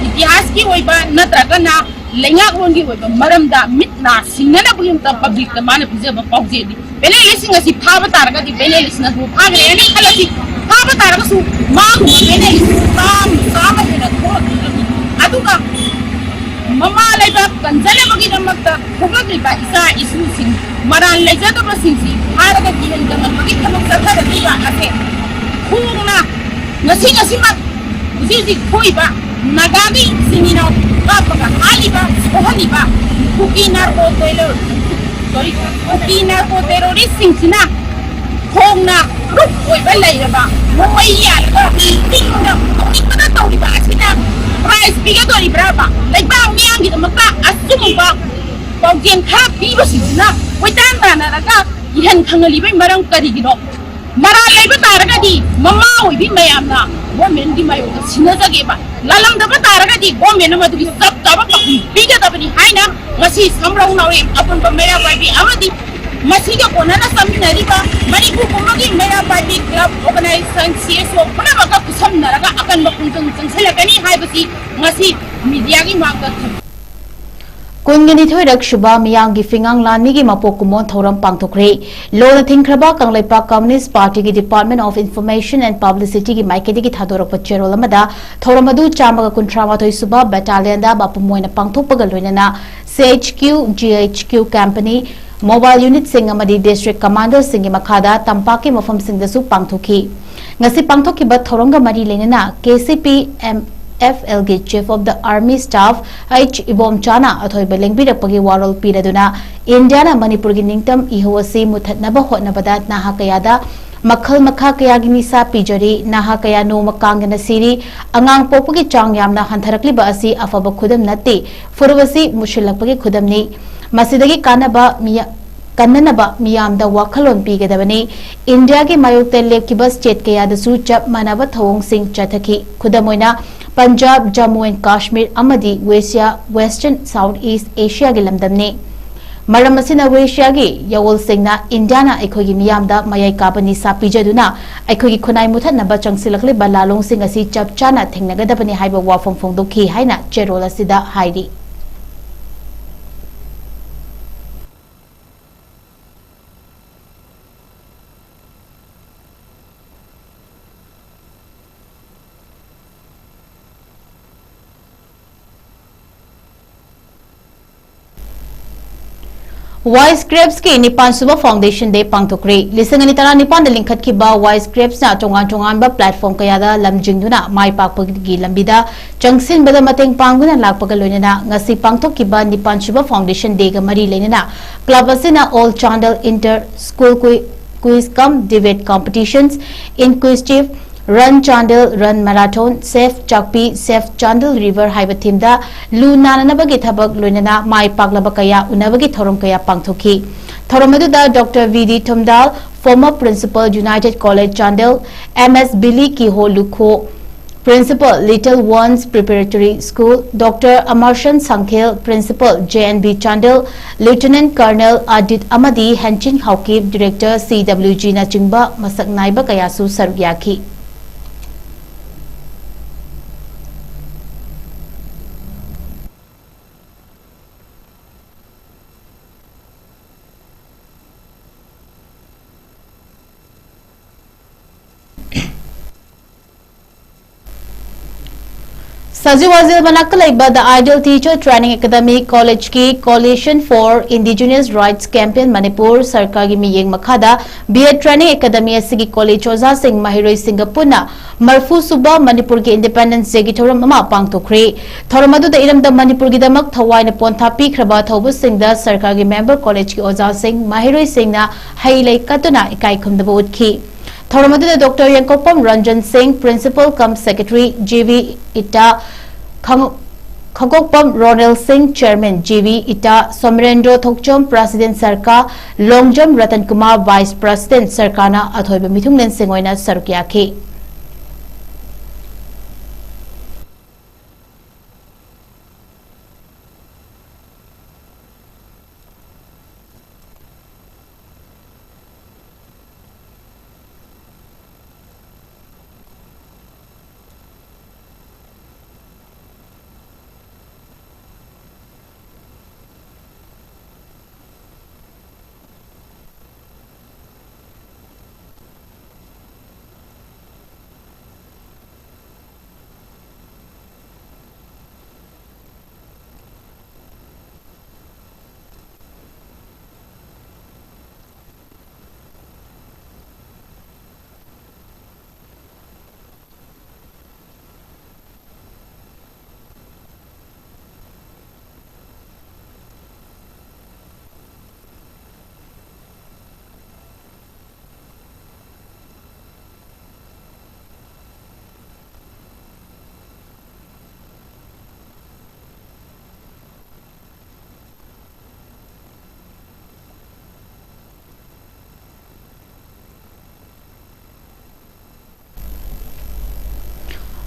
ꯏꯇꯤꯍꯥꯁꯀꯤ ꯑꯣꯏꯕ ꯅꯠꯇ꯭ꯔꯒꯅ ꯂꯩꯉꯥꯛꯂꯣꯟꯒꯤ ꯑꯣꯏꯕ ꯃꯔꯝꯗ ꯃꯤꯠ ꯅꯥ ꯁꯤꯡꯅꯅꯕꯒꯤꯗꯃꯛꯇ ꯄꯕ꯭ꯂꯤꯛꯇ ꯃꯥꯅ ꯄꯤꯖꯕ ꯄꯥꯎꯖꯦꯜꯅꯤ꯫ ꯄꯦꯅꯦꯂꯤꯁꯁꯤꯡ ꯑꯁꯤ ꯐꯥꯕ ꯇꯥꯔꯒꯗꯤ ꯄꯦꯅꯦꯂꯤꯁꯅ ꯑꯗꯨ ꯐꯥꯈ꯭ꯔꯦꯅ ꯈꯜꯂꯁꯤ꯫ ꯐꯥꯕ ꯇꯥꯔꯒꯁꯨ ꯃꯥꯒꯨꯝꯕ ꯄꯦꯅꯦꯂꯤꯁ ꯆꯥꯝꯃ, ꯆꯥꯝꯃ ꯍꯦꯟꯅ ꯊꯣꯛꯂꯛꯈꯤꯒꯅꯤ꯫ ꯑꯗꯨꯒ ꯃꯃꯥ ꯂꯩꯕꯥꯛ ꯀꯟꯖꯅꯕꯒꯤꯗꯃꯛꯇ ꯊꯣꯛꯂꯛꯂꯤꯕ ꯏꯆꯥ ꯏꯁꯨꯁꯤꯡ, ꯃꯔꯥꯜ ꯂꯩꯖꯗꯕꯁꯤꯡꯁꯤ ꯐꯥꯔꯒ ꯀꯤꯍꯟ ꯀꯪꯍꯟꯕꯒꯤ ꯊꯕꯛ ꯆꯠꯊꯔꯛꯂꯤꯕ ꯑꯁꯦ ꯈꯣꯡꯅ ꯉꯁꯤ ꯉꯁꯤꯃꯛ ꯍꯧꯖꯤꯛ ꯍꯧꯖꯤꯛ ꯊꯣꯛꯏꯕ ꯅꯥꯒꯥꯒꯤ ꯏꯆꯤꯟ ꯏꯅꯥꯎ ꯀꯥꯞꯄꯒ ꯍꯥꯠꯂꯤꯕ, ꯁꯣꯛꯍꯜꯂꯤꯕ ꯀꯨꯀꯤ ꯅꯥꯔꯀꯣ ꯇꯦꯔꯣ-, ꯁꯣꯔꯤ, ꯀꯨꯀꯤ ꯅꯥꯔꯀꯣ ꯇꯦꯔꯣꯔꯤꯁꯁꯤꯡꯁꯤꯅ ꯈꯣꯡꯅ ꯄ꯭ꯔꯨꯐ ꯑꯣꯏꯕ ꯂꯩꯔꯕ ꯅꯣꯡꯃꯩ ꯌꯥꯜꯂꯒ ꯆꯤꯡꯗ ꯍꯧꯖꯤꯛꯇꯅ ꯇꯧꯔꯤꯕ ꯑꯁꯤꯅ ꯄ꯭ꯔꯥꯏꯖ ꯄꯤꯒꯗꯣꯔꯤꯕ꯭ꯔꯥꯕ? ꯂꯩꯕꯥꯛ ꯃꯤꯌꯥꯝꯒꯤꯗꯃꯛꯇ ꯑꯆꯨꯝꯕ ꯄꯥꯎꯖꯦꯜ ꯈꯔ ꯄꯤꯕꯁꯤꯡꯁꯤꯅ ꯀꯣꯏꯇꯥꯟ ꯇꯥꯟꯅꯔꯒ ꯏꯍꯟ ꯈꯪꯍꯜꯂꯤꯕꯒꯤ ꯃꯔꯝ ꯀꯔꯤꯒꯤꯅꯣ? ꯃꯔꯥꯜ ꯂꯩꯕ ꯇꯥꯔꯒꯗꯤ ꯃꯃꯥ ꯑꯣꯏꯕꯤ ꯃꯌꯥꯝꯅ ꯒꯣꯔꯃꯦꯟꯒꯤ ꯃꯥꯌꯣꯛꯇ ꯁꯤꯟꯅꯖꯒꯦꯕ꯫ ꯂꯥꯜꯂꯝꯗꯕ ꯇꯥꯔꯒꯗꯤ ꯒꯣꯔꯃꯦꯟꯅ ꯃꯗꯨꯒꯤ ꯆꯞ ꯆꯥꯕ ꯄꯥꯎꯈꯨꯝ ꯄꯤꯒꯗꯕꯅꯤ ꯍꯥꯏꯅ ꯉꯁꯤ ꯁꯝꯕ꯭ꯔꯧ ꯅꯥꯎꯔꯦꯝ ꯑꯄꯨꯟꯕ ꯃꯩꯔꯥ ꯄꯥꯏꯕꯤ ꯑꯃꯗꯤ ꯃꯁꯤꯒ ꯀꯣꯟꯅꯅ ꯆꯪꯃꯤꯟꯅꯔꯤꯕ ꯃꯅꯤꯄꯨꯔ ꯄꯨꯝꯕꯒꯤ ꯃꯩꯔꯥ ꯄꯥꯏꯕꯤ ꯀ꯭ꯂꯕ, ꯑꯣꯔꯒꯅꯥꯏꯖꯦꯁꯟ, ꯁꯤ ꯑꯦꯁ ꯑꯣ ꯄꯨꯝꯅꯃꯛꯀ ꯈꯨꯠꯁꯝꯅꯔꯒ ꯑꯀꯟꯕ ꯈꯣꯡꯖꯪ ꯆꯪꯁꯤꯜꯂꯛꯀꯅꯤ ꯍꯥꯏꯕꯁꯤ ꯉꯁꯤ ꯃꯤꯗꯤꯌꯥꯒꯤ ꯃꯥꯡꯗ ꯊꯝꯃꯤ꯫ ꯀꯨꯟꯒ ꯅꯤꯊꯣꯏꯔꯛ ꯁꯨꯕ ꯃꯤꯌꯥꯝꯒꯤ ꯐꯤꯉꯥꯡ ꯂꯥꯟꯃꯤꯒꯤ ꯃꯄꯣꯛ ꯀꯨꯝꯑꯣꯟ ꯊꯧꯔꯝ ꯄꯥꯡꯊꯣꯛꯈ꯭ꯔꯦ꯫ ꯂꯣꯟꯅ ꯊꯤꯡꯈ꯭ꯔꯕ ꯀꯪꯂꯩꯄꯥꯛ ꯀꯝꯌꯨꯅꯤꯁ꯭ꯠ ꯄꯥꯔꯇꯤꯒꯤ Department of Information and Publicity ꯒꯤ ꯃꯥꯏꯀꯩꯗꯒꯤ ꯊꯥꯗꯣꯔꯛꯄ ꯆꯦꯔꯣꯜ ꯑꯃꯗ ꯊꯧꯔꯝ ꯑꯗꯨ ꯆꯥꯝꯃꯒ ꯀꯨꯟꯊ꯭ꯔꯥ ꯃꯥꯊꯣꯏ ꯁꯨꯕ ꯕꯦꯇꯥꯂꯤꯌꯟꯗ ꯃꯄꯨꯝ ꯑꯣꯏꯅ ꯄꯥꯡꯊꯣꯛꯄꯒ ꯂꯣꯏꯅꯅ C H Q, G H Q company, mobile unit ꯁꯤꯡ ꯑꯃꯗꯤ district commander ꯁꯤꯡꯒꯤ ꯃꯈꯥꯗ ꯇꯝꯄꯥꯛꯀꯤ ꯃꯐꯝꯁꯤꯡꯗꯁꯨ ꯄꯥꯡꯊꯣꯛꯈꯤ꯫ ꯉꯁꯤ ꯄꯥꯡꯊꯣꯛꯈꯤꯕ ꯊꯧꯔꯝꯒ ꯃꯔꯤ ꯂꯩꯅꯅ K C P M F ꯑꯦꯜꯒꯤ Chief of the Army Staff H ꯏꯕꯣꯝꯆꯥꯅ ꯑꯊꯣꯏꯕ ꯂꯦꯡꯕꯤꯔꯛꯄꯒꯤ ꯋꯥꯔꯣꯜ ꯄꯤꯔꯗꯨꯅ, ꯏꯟꯗꯤꯌꯥꯅ ꯃꯅꯤꯄꯨꯔꯒꯤ ꯅꯤꯡꯇꯝ ꯏꯍꯧ ꯑꯁꯤ ꯃꯨꯊꯠꯅꯕ ꯍꯣꯠꯅꯕꯗ ꯅꯍꯥ ꯀꯌꯥꯗ ꯃꯈꯜ ꯃꯈꯥ ꯀꯌꯥꯒꯤ ꯅꯤꯁꯥ ꯄꯤꯖꯔꯤ, ꯅꯍꯥ ꯀꯌꯥ ꯅꯣꯡꯃ ꯀꯥꯡꯗꯅ ꯁꯤꯔꯤ, ꯑꯉꯥꯡ ꯄꯣꯛꯄꯒꯤ ꯆꯥꯡ ꯌꯥꯝꯅ ꯍꯟꯊꯔꯛꯂꯤꯕ ꯑꯁꯤ ꯑꯐꯕ ꯈꯨꯗꯝ ꯅꯠꯇꯦ, ꯐꯨꯔꯨꯞ ꯑꯁꯤ ꯃꯨꯁꯤꯜꯂꯛꯄꯒꯤ ꯈꯨꯗꯝꯅꯤ꯫ ꯃꯁꯤꯗꯒꯤ ꯀꯥꯟꯅꯕ ꯃꯤꯌ-, ꯀꯟꯅꯅꯕ ꯃꯤꯌꯥꯝꯗ ꯋꯥꯈꯜꯂꯣꯟ ꯄꯤꯒꯗꯕꯅꯤ꯫ ꯏꯟꯗꯤꯌꯥꯒꯤ ꯃꯥꯌꯣꯛꯇ ꯂꯦꯞꯈꯤꯕ state ꯀꯌꯥꯗꯁꯨ ꯆꯞ ꯃꯥꯟꯅꯕ ꯊꯧꯑꯣꯡꯁꯤꯡ ꯆꯠꯊꯈꯤ꯫ ꯈꯨꯗꯝ ꯑꯣꯏꯅ, ꯄꯟꯖꯥꯕ, ꯖꯝꯃꯨ and ꯀꯥꯁꯃꯤꯔ ꯑꯃꯗꯤ ꯋꯦꯁꯤꯌꯥ, Western South East Asiaꯒꯤ ꯂꯝꯗꯝꯅꯤ꯫ ꯃꯔꯝ ꯑꯁꯤꯅ ꯋꯦꯁꯤꯌꯥꯒꯤ ꯌꯥꯑꯣꯜꯁꯤꯡꯅ ꯏꯟꯗꯤꯌꯥꯅ ꯑꯩꯈꯣꯏꯒꯤ ꯃꯤꯌꯥꯝꯗ ꯃꯌꯥꯏ ꯀꯥꯕ ꯅꯤꯁꯥ ꯄꯤꯖꯗꯨꯅ ꯑꯩꯈꯣꯏꯒꯤ ꯈꯨꯟꯅꯥꯏ ꯃꯨꯊꯠꯅꯕ ꯆꯪꯁꯤꯜꯂꯛꯂꯤꯕ ꯂꯥꯂꯣꯡꯁꯤꯡ ꯑꯁꯤ ꯆꯞ ꯆꯥꯅ ꯊꯦꯡꯅꯒꯗꯕꯅꯤ ꯍꯥꯏꯕ ꯋꯥꯐꯝ ꯐꯣꯡꯗꯣꯛꯈꯤ ꯍꯥꯏꯅ ꯆꯦꯔꯣꯜ ꯑꯁꯤꯗ ꯍꯥꯏꯔꯤ꯫ ꯋꯥꯏꯁ ꯀ꯭ꯔꯦꯞꯁꯀꯤ ꯅꯤꯄꯥꯟ ꯁꯨꯕ Foundation Day ꯄꯥꯡꯊꯣꯛꯈ꯭ꯔꯦ꯫ ꯂꯤꯁꯤꯡ ꯑꯅꯤ ꯇꯔꯥꯅꯤꯄꯥꯟꯗ ꯂꯤꯡꯈꯠꯈꯤꯕ ꯋꯥꯏꯁ ꯀ꯭ꯔꯦꯞꯁꯅ ꯇꯣꯉꯥꯟ ꯇꯣꯉꯥꯟꯕ platform ꯀꯌꯥꯗ ꯂꯝꯖꯤꯡꯗꯨꯅ ꯃꯥꯏ ꯄꯥꯛꯄꯒꯤ ꯂꯝꯕꯤꯗ ꯆꯪꯁꯤꯟꯕꯗ ꯃꯇꯦꯡ ꯄꯥꯡꯗꯨꯅ ꯂꯥꯛꯄꯒ ꯂꯣꯏꯅꯅ ꯉꯁꯤ ꯄꯥꯡꯊꯣꯛꯈꯤꯕ ꯅꯤꯄꯥꯟ ꯁꯨꯕ Foundation Dayꯒ ꯃꯔꯤ ꯂꯩꯅꯅ club ꯑꯁꯤꯅ All Chandel Inter School Qui-, Quiz cum Debate Competitions, Inquisitive Run Chandel Run Marathon, Save Chakpi, Save Chandel River ꯍꯥꯏꯕ themeꯗ ꯂꯨ ꯅꯥꯟꯅꯅꯕꯒꯤ ꯊꯕꯛ ꯂꯣꯏꯅꯅ ꯃꯥꯏ ꯄꯥꯛꯂꯕ ꯀꯌꯥ ꯎꯅꯕꯒꯤ ꯊꯧꯔꯝ ꯀꯌꯥ ꯄꯥꯡꯊꯣꯛꯈꯤ꯫ ꯊꯧꯔꯝ ꯑꯗꯨꯗ Doctor ꯚꯤ ꯗꯤ ꯊꯨꯝꯗꯥꯜ, former principal United College Chandel, M S Billy Kiho Lukho, Principal Little Ones Preparatory School, Doctor Amarsan Sangkhel, Principal J N B Chandel, Lieutenant Colonel Adit ꯑꯃꯗꯤ Henchin Haokip, Director C W G ꯅꯆꯤꯡꯕ ꯃꯁꯛ ꯅꯥꯏꯕ ꯀꯌꯥꯁꯨ ꯁꯔꯨꯛ ꯌꯥꯈꯤ꯫ ꯁꯖꯤꯋꯥꯖꯤꯜ ꯃꯅꯥꯛꯇ ꯂꯩꯕ The Ideal Teacher Training Academy College ꯀꯤ Coalition for Indigenous Rights Campaign Manipur ꯁꯔꯀꯥꯔꯒꯤ ꯃꯤꯠꯌꯦꯡ ꯃꯈꯥꯗ B Ed Training Academy ꯑꯁꯤꯒꯤ college ꯑꯣꯖꯥꯁꯤꯡ, ꯃꯍꯩꯔꯣꯏꯁꯤꯡꯒ ꯄꯨꯟꯅ ꯃꯔꯤꯐꯨ ꯁꯨꯕ ꯃꯅꯤꯄꯨꯔꯒꯤ Independence Day ꯒꯤ ꯊꯧꯔꯝ ꯑꯃ ꯄꯥꯡꯊꯣꯛꯈ꯭ꯔꯦ꯫ ꯊꯧꯔꯝ ꯑꯗꯨꯗ ꯏꯔꯝꯗꯝ ꯃꯅꯤꯄꯨꯔꯒꯤꯗꯃꯛ ꯊꯋꯥꯏꯅ ꯄꯣꯟꯊꯥ ꯄꯤꯈ꯭ꯔꯕ ꯑꯊꯧꯕꯁꯤꯡꯗ ꯁꯔꯀꯥꯔꯒꯤ member college ꯀꯤ ꯑꯣꯖꯥꯁꯤꯡ, ꯃꯍꯩꯔꯣꯏꯁꯤꯡꯅ ꯍꯩ ꯂꯩ ꯀꯠꯇꯨꯅ ꯏꯀꯥꯏ ꯈꯨꯝꯅꯕ ꯎꯠꯈꯤ꯫ ꯊꯧꯔꯝ ꯑꯗꯨꯗ Doctor ꯌꯦꯡꯀꯣꯛꯄꯝ ꯔꯟꯖꯟ ꯁꯤꯡ, Principal cum Secretary, G V ꯏꯇꯥ, ꯈꯪ-, ꯈꯒꯣꯛꯄꯝ ꯔꯣꯅꯦꯜ ꯁꯤꯡ, Chairman, G V ꯏꯇꯥ, ꯁꯣꯃꯔꯦꯟꯗ꯭ꯔꯣ ꯊꯣꯛꯆꯣꯝ, President ꯁꯔꯀꯥꯔ, ꯂꯣꯡꯖꯝ ꯔꯇꯟ ꯀꯨꯃꯥꯔ, Vice President ꯁꯔꯀꯥꯔꯅ ꯑꯊꯣꯏꯕ ꯃꯤꯊꯨꯡꯂꯦꯟꯁꯤꯡ ꯑꯣꯏꯅ ꯁꯔꯨꯛ ꯌꯥꯈꯤ꯫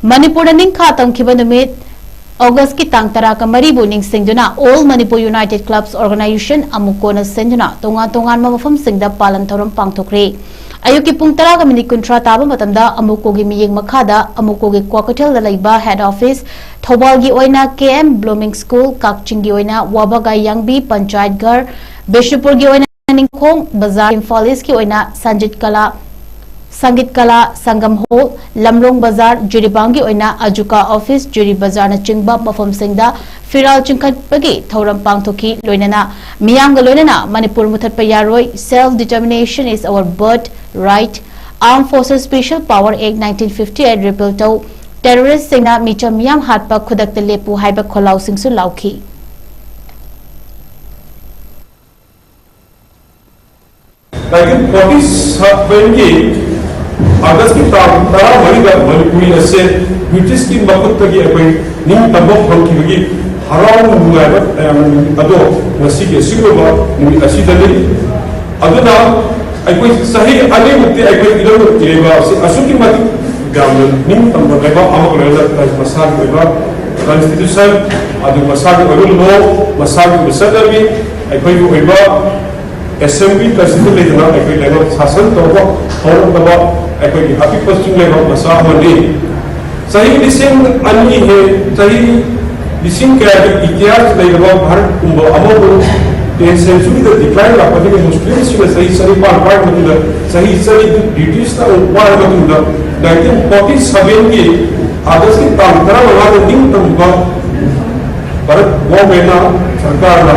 ꯃꯅꯤꯄꯨꯔꯗ ꯅꯤꯡꯈꯥ ꯇꯝꯈꯤꯕ ꯅꯨꯃꯤꯠ ꯑꯣꯒꯁꯀꯤ ꯇꯥꯡ ꯇꯔꯥꯒ ꯃꯔꯤꯕꯨ ꯅꯤꯡꯁꯤꯡꯗꯨꯅ All Manipur United Clubs Organization, ꯑꯃꯨꯀꯣꯅ ꯁꯤꯟꯗꯨꯅ ꯇꯣꯉꯥꯟ ꯇꯣꯉꯥꯟꯕ ꯃꯐꯝꯁꯤꯡꯗ ꯄꯥꯂꯟ ꯊꯧꯔꯝ ꯄꯥꯡꯊꯣꯛꯈ꯭ꯔꯦ꯫ ꯑꯌꯨꯛꯀꯤ ꯄꯨꯡ ꯇꯔꯥꯒ ꯃꯤꯅꯤꯠ ꯀꯨꯟꯊ꯭ꯔꯥ ꯇꯥꯕ ꯃꯇꯝꯗ ꯑꯃꯨꯀꯣꯒꯤ ꯃꯤꯠꯌꯦꯡ ꯃꯈꯥꯗ ꯑꯃꯨꯀꯣꯒꯤ ꯀ꯭ꯋꯥꯀꯩꯊꯦꯜꯗ ꯂꯩꯕ head office, ꯊꯧꯕꯥꯜꯒꯤ ꯑꯣꯏꯅ K M Blooming School, ꯀꯛꯆꯤꯡꯒꯤ ꯑꯣꯏꯅ ꯋꯥꯕꯒꯥꯏ ꯌꯥꯡꯕꯤ ꯄꯟꯆꯥꯌꯠ ꯘꯔ, ꯕꯤꯁꯅꯨꯄꯨꯔꯒꯤ ꯑꯣꯏꯅ ꯅꯤꯡꯈꯣꯡ ꯕꯖꯥꯔ, ꯏꯝꯐꯥꯜ ꯏꯁꯀꯤ ꯑꯣꯏꯅ ꯁꯟꯖꯤꯠ ꯀꯂꯥ ꯁꯪꯒꯤꯠ ꯀꯂꯥ ꯁꯪꯒꯝ ꯍꯣꯜ, ꯂꯝꯂꯣꯡ ꯕꯖꯥꯔ, ꯖꯤꯔꯤꯕꯥꯝꯒꯤ ꯑꯣꯏꯅ ꯑꯖꯨꯀꯥ ꯑꯣꯐꯤꯁ, ꯖꯤꯔꯤ ꯕꯖꯥꯔꯅꯆꯤꯡꯕ ꯃꯐꯝꯁꯤꯡꯗ ꯐꯤꯔꯥꯜ ꯆꯤꯡꯈꯠꯄꯒꯤ ꯊꯧꯔꯝ ꯄꯥꯡꯊꯣꯛꯈꯤ꯫ ꯂꯣꯏꯅꯅ ꯃꯤꯌꯥꯝꯒ ꯂꯣꯏꯅꯅ "ꯃꯅꯤꯄꯨꯔ ꯃꯨꯊꯠꯄ ꯌꯥꯔꯣꯏ", "Self Determination is our birth right", "Armed Forces Special Power Act nineteen fifty eight repeal ꯇꯧ", "ꯇꯦꯔꯣꯔꯤꯁꯁꯤꯡꯅ ꯃꯤꯆꯝ ꯃꯤꯌꯥꯝ ꯍꯥꯠꯄ ꯈꯨꯗꯛꯇ ꯂꯦꯞꯄꯨ" ꯍꯥꯏꯕ ꯈꯣꯜꯂꯥꯎꯁꯤꯡꯁꯨ ꯂꯥꯎꯈꯤ꯫ ꯅꯥꯏꯟꯇꯤꯟ ꯐꯣꯔꯇꯤ ꯁꯚꯦꯟꯒꯤ ꯑꯥꯒꯁꯀꯤ ꯇꯥꯡ ꯇꯔꯥꯃꯔꯤꯗ ꯃꯅꯤꯄꯨꯔꯤ ꯑꯁꯦ ꯕ꯭ꯔꯤꯇꯤꯁꯀꯤ ꯃꯈꯨꯠꯇꯒꯤ ꯑꯩꯈꯣꯏ ꯅꯤꯡꯇꯝꯕ ꯐꯪꯈꯤꯕꯒꯤ ꯍꯔꯥꯎ ꯅꯨꯡꯉꯥꯏꯕ ꯇꯌꯥꯝꯕ ꯅꯨꯃꯤꯠ ꯑꯗꯣ ꯉꯁꯤꯒꯤ ꯑꯁꯤꯒꯨꯝꯕ ꯅꯨꯃꯤꯠ ꯑꯁꯤꯗꯅꯤ꯫ ꯑꯗꯨꯅ ꯑꯩꯈꯣꯏ ꯆꯍꯤ ꯑꯅꯤꯃꯨꯛꯇꯤ ꯑꯩꯈꯣꯏ ꯏꯔꯝꯗꯝ ꯏꯔꯩꯕꯥꯛ ꯑꯁꯤ ꯑꯁꯨꯛꯀꯤ ꯃꯇꯤꯛ ꯌꯥꯝꯅ ꯅꯤꯡꯇꯝꯕ ꯂꯩꯕꯥꯛ ꯑꯃꯒ ꯂꯣꯏꯅꯅ ꯃꯁꯥꯒꯤ ꯑꯣꯏꯕ ꯀꯟꯁꯇꯤꯇ꯭ꯌꯨꯁꯟ, ꯑꯗꯨ ꯃꯁꯥꯒꯤ ꯑꯣꯏꯕ ꯂꯣ, ꯃꯁꯥꯒꯤ ꯑꯣꯏꯕ ꯆꯠꯅꯕꯤ, ꯑꯩꯈꯣꯏꯒꯤ ꯑꯣꯏꯕ ꯑꯦꯁꯦꯝꯕ꯭ꯂꯤ ꯀꯟꯁꯇꯤꯇ꯭ꯌꯨꯁꯟ ꯂꯩꯗꯅ ꯑꯩꯈꯣꯏ ꯂꯩꯉꯥꯛ ꯁꯥꯁꯟ ꯇꯧꯕ ꯍꯧꯔꯛꯂꯕ ꯑꯩꯈꯣꯏꯒꯤ ꯑꯄꯤꯛꯄ ꯆꯤꯡ ꯂꯩꯕꯥꯛ ꯃꯆꯥ ꯑꯃꯅꯤ꯫ ꯆꯍꯤ ꯂꯤꯁꯤꯡ ꯑꯅꯤ ꯍꯦ ꯆꯍꯤ ꯂꯤꯁꯤꯡ ꯀꯌꯥꯒꯤ ꯏꯇꯤꯍꯥꯁ ꯂꯩꯔꯕ ꯚꯥꯔꯠꯀꯨꯝꯕ ꯑꯃꯕꯨ ꯇꯦꯟ ꯁꯦꯟꯆꯨꯔꯤꯗ ꯗꯤꯀ꯭ꯂꯥꯏꯟ ꯂꯥꯛꯄꯗꯒꯤ ꯃꯨꯁꯂꯤꯝꯁꯤꯡꯅ ꯆꯍꯤ ꯆꯅꯤꯄꯥꯟ ꯄꯥꯏꯔꯕ ꯃꯇꯨꯡꯗ, ꯆꯍꯤ ꯆꯅꯤ ꯕ꯭ꯔꯤꯇꯤꯁꯅ ꯑꯃꯨꯛ ꯄꯥꯏꯔꯕ ꯃꯇꯨꯡꯗ, ꯅꯥꯏꯟꯇꯤꯟ ꯐꯣꯔꯇꯤ ꯁꯚꯦꯟꯒꯤ ꯑꯥꯒꯁꯀꯤ ꯇꯥꯡ ꯇꯔꯥꯃꯉꯥꯗ ꯅꯤꯡꯇꯝꯕ ꯚꯥꯔꯠ ꯒꯣꯚꯔꯟꯃꯦꯟꯠꯅ, ꯁꯔꯀꯥꯔꯅ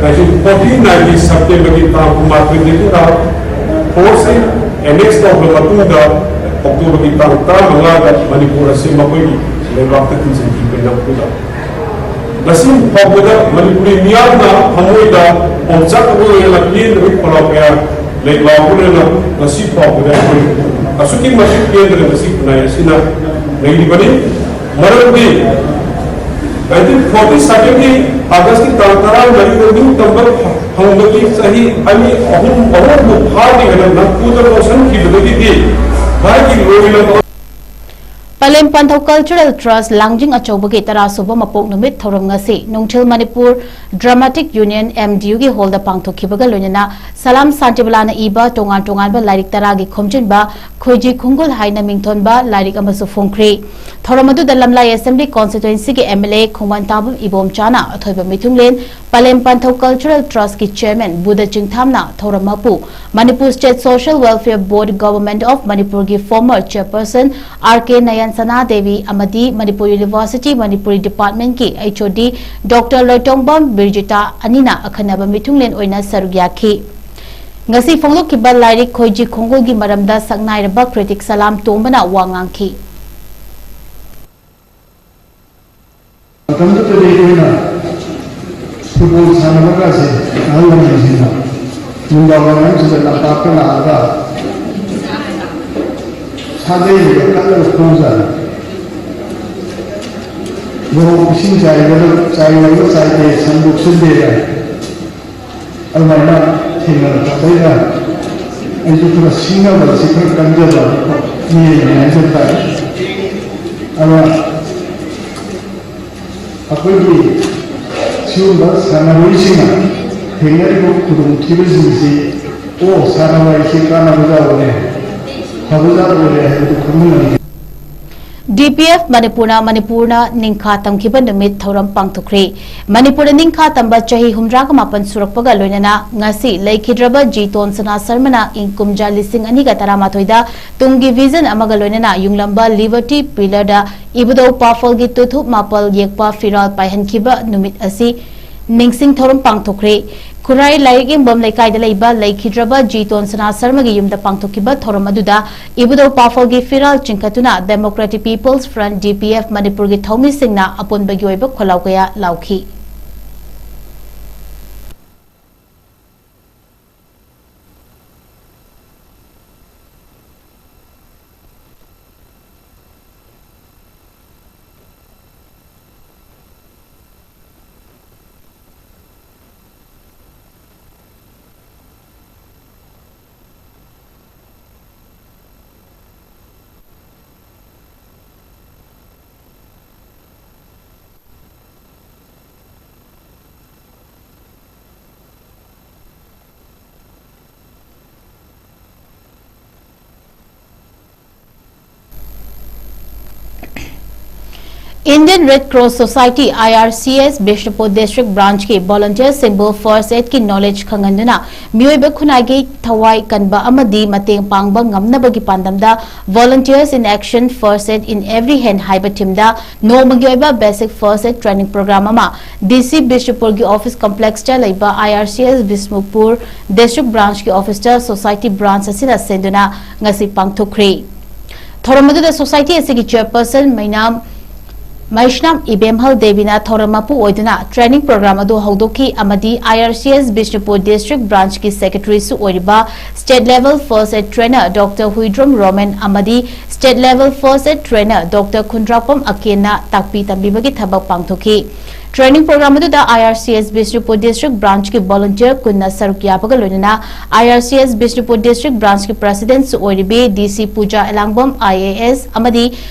ꯅꯥꯏꯟꯇꯤꯟ ꯐꯣꯔꯇꯤ ꯅꯥꯏꯟꯒꯤ ꯁꯦꯞꯇꯦꯝꯕꯔꯒꯤ ꯇꯥꯡ ꯀꯨꯟꯃꯥꯊꯣꯏꯗꯒꯤꯅ ꯐꯣꯔꯁꯁꯤꯡ ꯑꯦꯅꯦꯛꯁ ꯇꯧꯈ꯭ꯔꯕ ꯃꯇꯨꯡꯗ ꯑꯣꯛꯇꯣꯕꯔꯒꯤ ꯇꯥꯡ ꯇꯔꯥꯃꯉꯥꯗ ꯃꯅꯤꯄꯨꯔ ꯑꯁꯤ ꯃꯈꯣꯏꯒꯤ ꯂꯩꯕꯥꯛꯇ ꯊꯤꯡꯖꯤꯟꯈꯤꯕ ꯅꯝꯐꯨꯗ꯫ ꯉꯁꯤ ꯐꯥꯎꯕꯗ ꯃꯅꯤꯄꯨꯔꯤ ꯃꯤꯌꯥꯝꯅ ꯊꯃꯣꯏꯗ ꯑꯣꯝꯆꯥꯛꯅꯕ ꯑꯣꯏꯔꯒ ꯄꯦꯟꯗꯕꯒꯤ ꯈꯣꯜꯂꯥꯎ ꯀꯌꯥ ꯂꯩꯕꯥꯛ ꯑꯣꯏꯅ ꯉꯁꯤ ꯐꯥꯎꯕꯗ ꯑꯩꯈꯣꯏ ꯑꯁꯨꯛꯀꯤ ꯃꯇꯤꯛ ꯄꯦꯟꯗꯅ ꯉꯁꯤ ꯈꯨꯟꯅꯥꯏ ꯑꯁꯤꯅ ꯂꯩꯔꯤꯕꯅꯤ꯫ ꯃꯔꯝꯗꯤ ꯅꯥꯏꯟꯇꯤꯟ ꯐꯣꯔꯇꯤ ꯁꯚꯦꯟꯒꯤ ꯑꯥꯒꯁꯀꯤ ꯇꯥꯡ ꯇꯔꯥꯃꯔꯤꯗ ꯅꯤꯡꯇꯝꯕ ꯐꯪꯕꯒꯤ ꯆꯍꯤ ꯑꯅꯤ, ꯑꯍꯨꯝ, ꯑꯍꯨꯝꯃꯨꯛ ꯐꯥꯗ꯭ꯔꯤꯉꯩꯗ ꯅꯝꯐꯨꯗ ꯂꯧꯁꯤꯟꯈꯤꯕꯗꯒꯤꯗꯤ ꯚꯥꯔꯠꯀꯤ ꯂꯣꯏꯂꯝ ꯄꯂꯦꯝ ꯄꯟꯊꯧ Cultural Trust ꯂꯥꯡꯖꯤꯡ ꯑꯆꯧꯕꯒꯤ ꯇꯔꯥ ꯁꯨꯕ ꯃꯄꯣꯛ ꯅꯨꯃꯤꯠ ꯊꯧꯔꯝ ꯉꯁꯤ ꯅꯨꯡꯊꯤꯜ Manipur Dramatic Union, M D U ꯒꯤ ꯍꯣꯜꯗ ꯄꯥꯡꯊꯣꯛꯈꯤꯕꯒ ꯂꯣꯏꯅꯅ ꯁꯂꯥꯝ ꯁꯥꯟꯇꯤꯕꯂꯥꯅ ꯏꯕ ꯇꯣꯉꯥꯟ ꯇꯣꯉꯥꯟꯕ ꯂꯥꯏꯔꯤꯛ ꯇꯔꯥꯒꯤ ꯈꯣꯝꯖꯤꯟꯕ ꯈꯣꯏꯖꯤ ꯈꯣꯡꯒꯨꯜ ꯍꯥꯏꯅ ꯃꯤꯡꯊꯣꯟꯕ ꯂꯥꯏꯔꯤꯛ ꯑꯃꯁꯨ ꯐꯣꯡꯈ꯭ꯔꯤ꯫ ꯊꯧꯔꯝ ꯑꯗꯨꯗ ꯂꯝꯂꯥꯏ Assembly Constituency ꯒꯤ M L A ꯈꯣꯡꯃꯟ ꯇꯥꯕꯝ ꯏꯕꯣꯝꯆꯥꯅ ꯑꯊꯣꯏꯕ ꯃꯤꯊꯨꯡꯂꯦꯟ, ꯄꯂꯦꯝ ꯄꯟꯊꯧ Cultural Trust ꯀꯤ Chairman ꯕꯨꯙ ꯆꯤꯡꯊꯥꯝꯅ ꯊꯧꯔꯝ ꯃꯄꯨ, Manipur State Social Welfare Board, Government of Manipur ꯒꯤ former Chairperson R K ꯅꯌꯟ ꯁꯅꯥ ꯗꯦꯕꯤ ꯑꯃꯗꯤ Manipur University Manipuri Department ꯀꯤ H O D Doctor ꯂꯣꯏꯇꯣꯡꯕꯝ ꯕꯤꯔꯖꯤꯇꯥ ꯑꯅꯤꯅ ꯑꯈꯟꯅꯕ ꯃꯤꯊꯨꯡꯂꯦꯟ ꯑꯣꯏꯅ ꯁꯔꯨꯛ ꯌꯥꯈꯤ꯫ ꯉꯁꯤ ꯐꯣꯡꯗꯣꯛꯈꯤꯕ ꯂꯥꯏꯔꯤꯛ ꯈꯣꯏꯖꯤ ꯈꯣꯡꯒꯨꯜꯒꯤ ꯃꯔꯝꯗ ꯁꯛꯅꯥꯏꯔꯕ critic ꯁꯂꯥꯝ ꯇꯣꯝꯕꯅ ꯋꯥ ꯉꯥꯡꯈꯤ꯫ ꯃꯇꯝꯗꯨꯗꯗꯤ ꯑꯩꯈꯣꯏꯅ football ꯁꯥꯟꯅꯕꯒꯁꯦ ꯑꯍꯜ ꯂꯃꯟꯁꯤꯡꯅ ꯅꯨꯡꯗꯥꯡ ꯋꯥꯏꯔꯝꯁꯤꯗ ꯂꯝꯄꯥꯛꯇ ꯂꯥꯛꯑꯒ ꯁꯥꯟꯅꯩꯕ ꯀꯜꯂꯒ ꯈꯣꯡꯖꯥꯅꯤ꯫ ꯃꯣꯔꯣꯛ ꯏꯁꯤꯡ ꯆꯥꯏꯒꯗ-, ꯆꯥꯏꯒꯗꯕ ꯆꯥꯏꯗꯦ, ꯁꯟꯗꯣꯛꯁꯤꯟꯗꯦ ꯀꯥꯏꯅ꯫ ꯑꯗꯨꯃꯥꯏꯅ ꯊꯦꯡꯅꯔꯛꯄꯗꯩꯗ ꯑꯩꯁꯨ ꯈꯔ ꯁꯤꯡꯅꯕꯁꯤ ꯈꯔ ꯀꯟꯖꯕ ꯃꯤꯑꯣꯏꯕꯅꯤ ꯍꯥꯏꯖꯕ ꯇꯥꯔꯦ꯫ ꯑꯗꯨꯅ ꯑꯩꯈꯣꯏꯒꯤ ꯁꯤꯒꯨꯝꯕ ꯁꯥꯟꯅꯔꯣꯏꯁꯤꯡꯅ ꯊꯦꯡꯅꯔꯤꯕ ꯈꯨꯗꯣꯡꯊꯤꯕꯁꯤꯡꯁꯤ, ꯑꯣ, ꯁꯥꯟꯅꯕ ꯍꯥꯏꯁꯤ ꯀꯥꯟꯅꯕ ꯌꯥꯎꯕꯅꯦ, ꯐꯕ ꯌꯥꯎꯕꯅꯦ ꯍꯥꯏꯕꯗꯨ ꯈꯪꯃꯤꯟꯅꯔꯤ꯫ D P F ꯃꯅꯤꯄꯨꯔꯅ ꯃꯅꯤꯄꯨꯔꯅ ꯅꯤꯡꯈꯥ ꯇꯝꯈꯤꯕ ꯅꯨꯃꯤꯠ ꯊꯧꯔꯝ ꯄꯥꯡꯊꯣꯛꯈ꯭ꯔꯦ꯫ ꯃꯅꯤꯄꯨꯔꯗ ꯅꯤꯡꯈꯥ ꯇꯝꯕ ꯆꯍꯤ ꯍꯨꯝꯗ꯭ꯔꯥꯒ ꯃꯥꯄꯟ ꯁꯨꯔꯛꯄꯒ ꯂꯣꯏꯅꯅ ꯉꯁꯤ ꯂꯩꯈꯤꯗ꯭ꯔꯕ ꯖꯤ ꯇꯣꯟ ꯁꯅꯥ ꯁꯔꯃꯅ ꯏꯪ ꯀꯨꯝꯖꯥ ꯂꯤꯁꯤꯡ ꯑꯅꯤꯒ ꯇꯔꯥꯃꯥꯊꯣꯏꯗ ꯇꯨꯡꯒꯤ vision ꯑꯃꯒ ꯂꯣꯏꯅꯅ ꯌꯨꯡꯂꯝꯕ Liberty Pillar ꯗ ꯏꯕꯨꯙꯧ ꯄꯥꯐꯜꯒꯤ ꯇꯨꯊꯨꯞ ꯃꯥꯄꯜ ꯌꯦꯛꯄ ꯐꯤꯔꯥꯜ ꯄꯥꯏꯍꯟꯈꯤꯕ ꯅꯨꯃꯤꯠ ꯑꯁꯤ ꯅꯤꯡꯁꯤꯡ ꯊꯧꯔꯝ ꯄꯥꯡꯊꯣꯛꯈ꯭ꯔꯦ꯫ ꯈꯨꯔꯥꯏ ꯂꯥꯏꯔꯤꯛ ꯌꯦꯡꯐꯝ ꯂꯩꯀꯥꯏꯗ ꯂꯩꯕ ꯂꯩꯈꯤꯗ꯭ꯔꯕ ꯖꯤ ꯇꯣꯟ ꯁꯅꯥ ꯁꯔꯃꯒꯤ ꯌꯨꯝꯗ ꯄꯥꯡꯊꯣꯛꯈꯤꯕ ꯊꯧꯔꯝ ꯑꯗꯨꯗ ꯏꯕꯨꯙꯧ ꯄꯥꯐꯜꯒꯤ ꯐꯤꯔꯥꯜ ꯆꯤꯡꯈꯠꯇꯨꯅ Democratic People's Front, D P F, ꯃꯅꯤꯄꯨꯔꯒꯤ ꯊꯧꯃꯤꯁꯤꯡꯅ ꯑꯄꯨꯟꯕꯒꯤ ꯑꯣꯏꯕ ꯈꯣꯜꯂꯥꯎ ꯀꯌꯥ ꯂꯥꯎꯈꯤ꯫ Indian Red Cross Society, I R C S, Bishnupur District Branch ꯀꯤ volunteer ꯁꯤꯡꯕꯨ first aid ꯀꯤ knowledge ꯈꯪꯍꯟꯗꯨꯅ ꯃꯤꯑꯣꯏꯕ ꯈꯨꯟꯅꯥꯏꯒꯤ ꯊꯋꯥꯏ ꯀꯟꯕ ꯑꯃꯗꯤ ꯃꯇꯦꯡ ꯄꯥꯡꯕ ꯉꯝꯅꯕꯒꯤ ꯄꯥꯟꯗꯝꯗ Volunteers in Action, First Aid in Every Hand ꯍꯥꯏꯕ theme ꯗ ꯅꯣꯡꯃꯒꯤ ꯑꯣꯏꯕ basic first aid training program ꯑꯃ D C Bishnupur ꯒꯤ office complex ꯇ ꯂꯩꯕ I R C S Bishnupur District Branch ꯀꯤ office ꯇ Society Branch ꯑꯁꯤꯅ ꯁꯤꯟꯗꯨꯅ ꯉꯁꯤ ꯄꯥꯡꯊꯣꯛꯈ꯭ꯔꯦ꯫ ꯊꯧꯔꯝ ꯑꯗꯨꯗ Society ꯑꯁꯤꯒꯤ chairperson ꯃꯩꯅꯥꯝ ꯃꯩꯁꯅꯥꯝ ꯏꯕꯦꯝꯍꯜ ꯗꯦꯕꯤꯅ ꯊꯧꯔꯝ ꯃꯄꯨ ꯑꯣꯏꯗꯨꯅ training program ꯑꯗꯨ ꯍꯧꯗꯣꯛꯈꯤ ꯑꯃꯗꯤ I R C S Bishnupur District Branch ꯀꯤ secretary ꯁꯨ ꯑꯣꯏꯔꯤꯕ State Level First Aid Trainer Doctor Huidrom Roman ꯑꯃꯗꯤ State Level First Aid Trainer Doctor ꯈꯨꯟꯗ꯭ꯔꯥꯛꯄꯝ ꯑꯀꯦꯟꯅ ꯇꯥꯛꯄꯤ ꯇꯝꯕꯤꯕꯒꯤ ꯊꯕꯛ ꯄꯥꯡꯊꯣꯛꯈꯤ꯫ Training program ꯑꯗꯨꯗ I R C S Bishnupur District Branch ꯀꯤ volunteer ꯀꯨꯟꯅ ꯁꯔꯨꯛ ꯌꯥꯕꯒ ꯂꯣꯏꯅꯅ I R C S Bishnupur District Branch ꯀꯤ president ꯁꯨ ꯑꯣꯏꯔꯤꯕꯤ D C Puja Elangbam I A S ꯑꯃꯗꯤ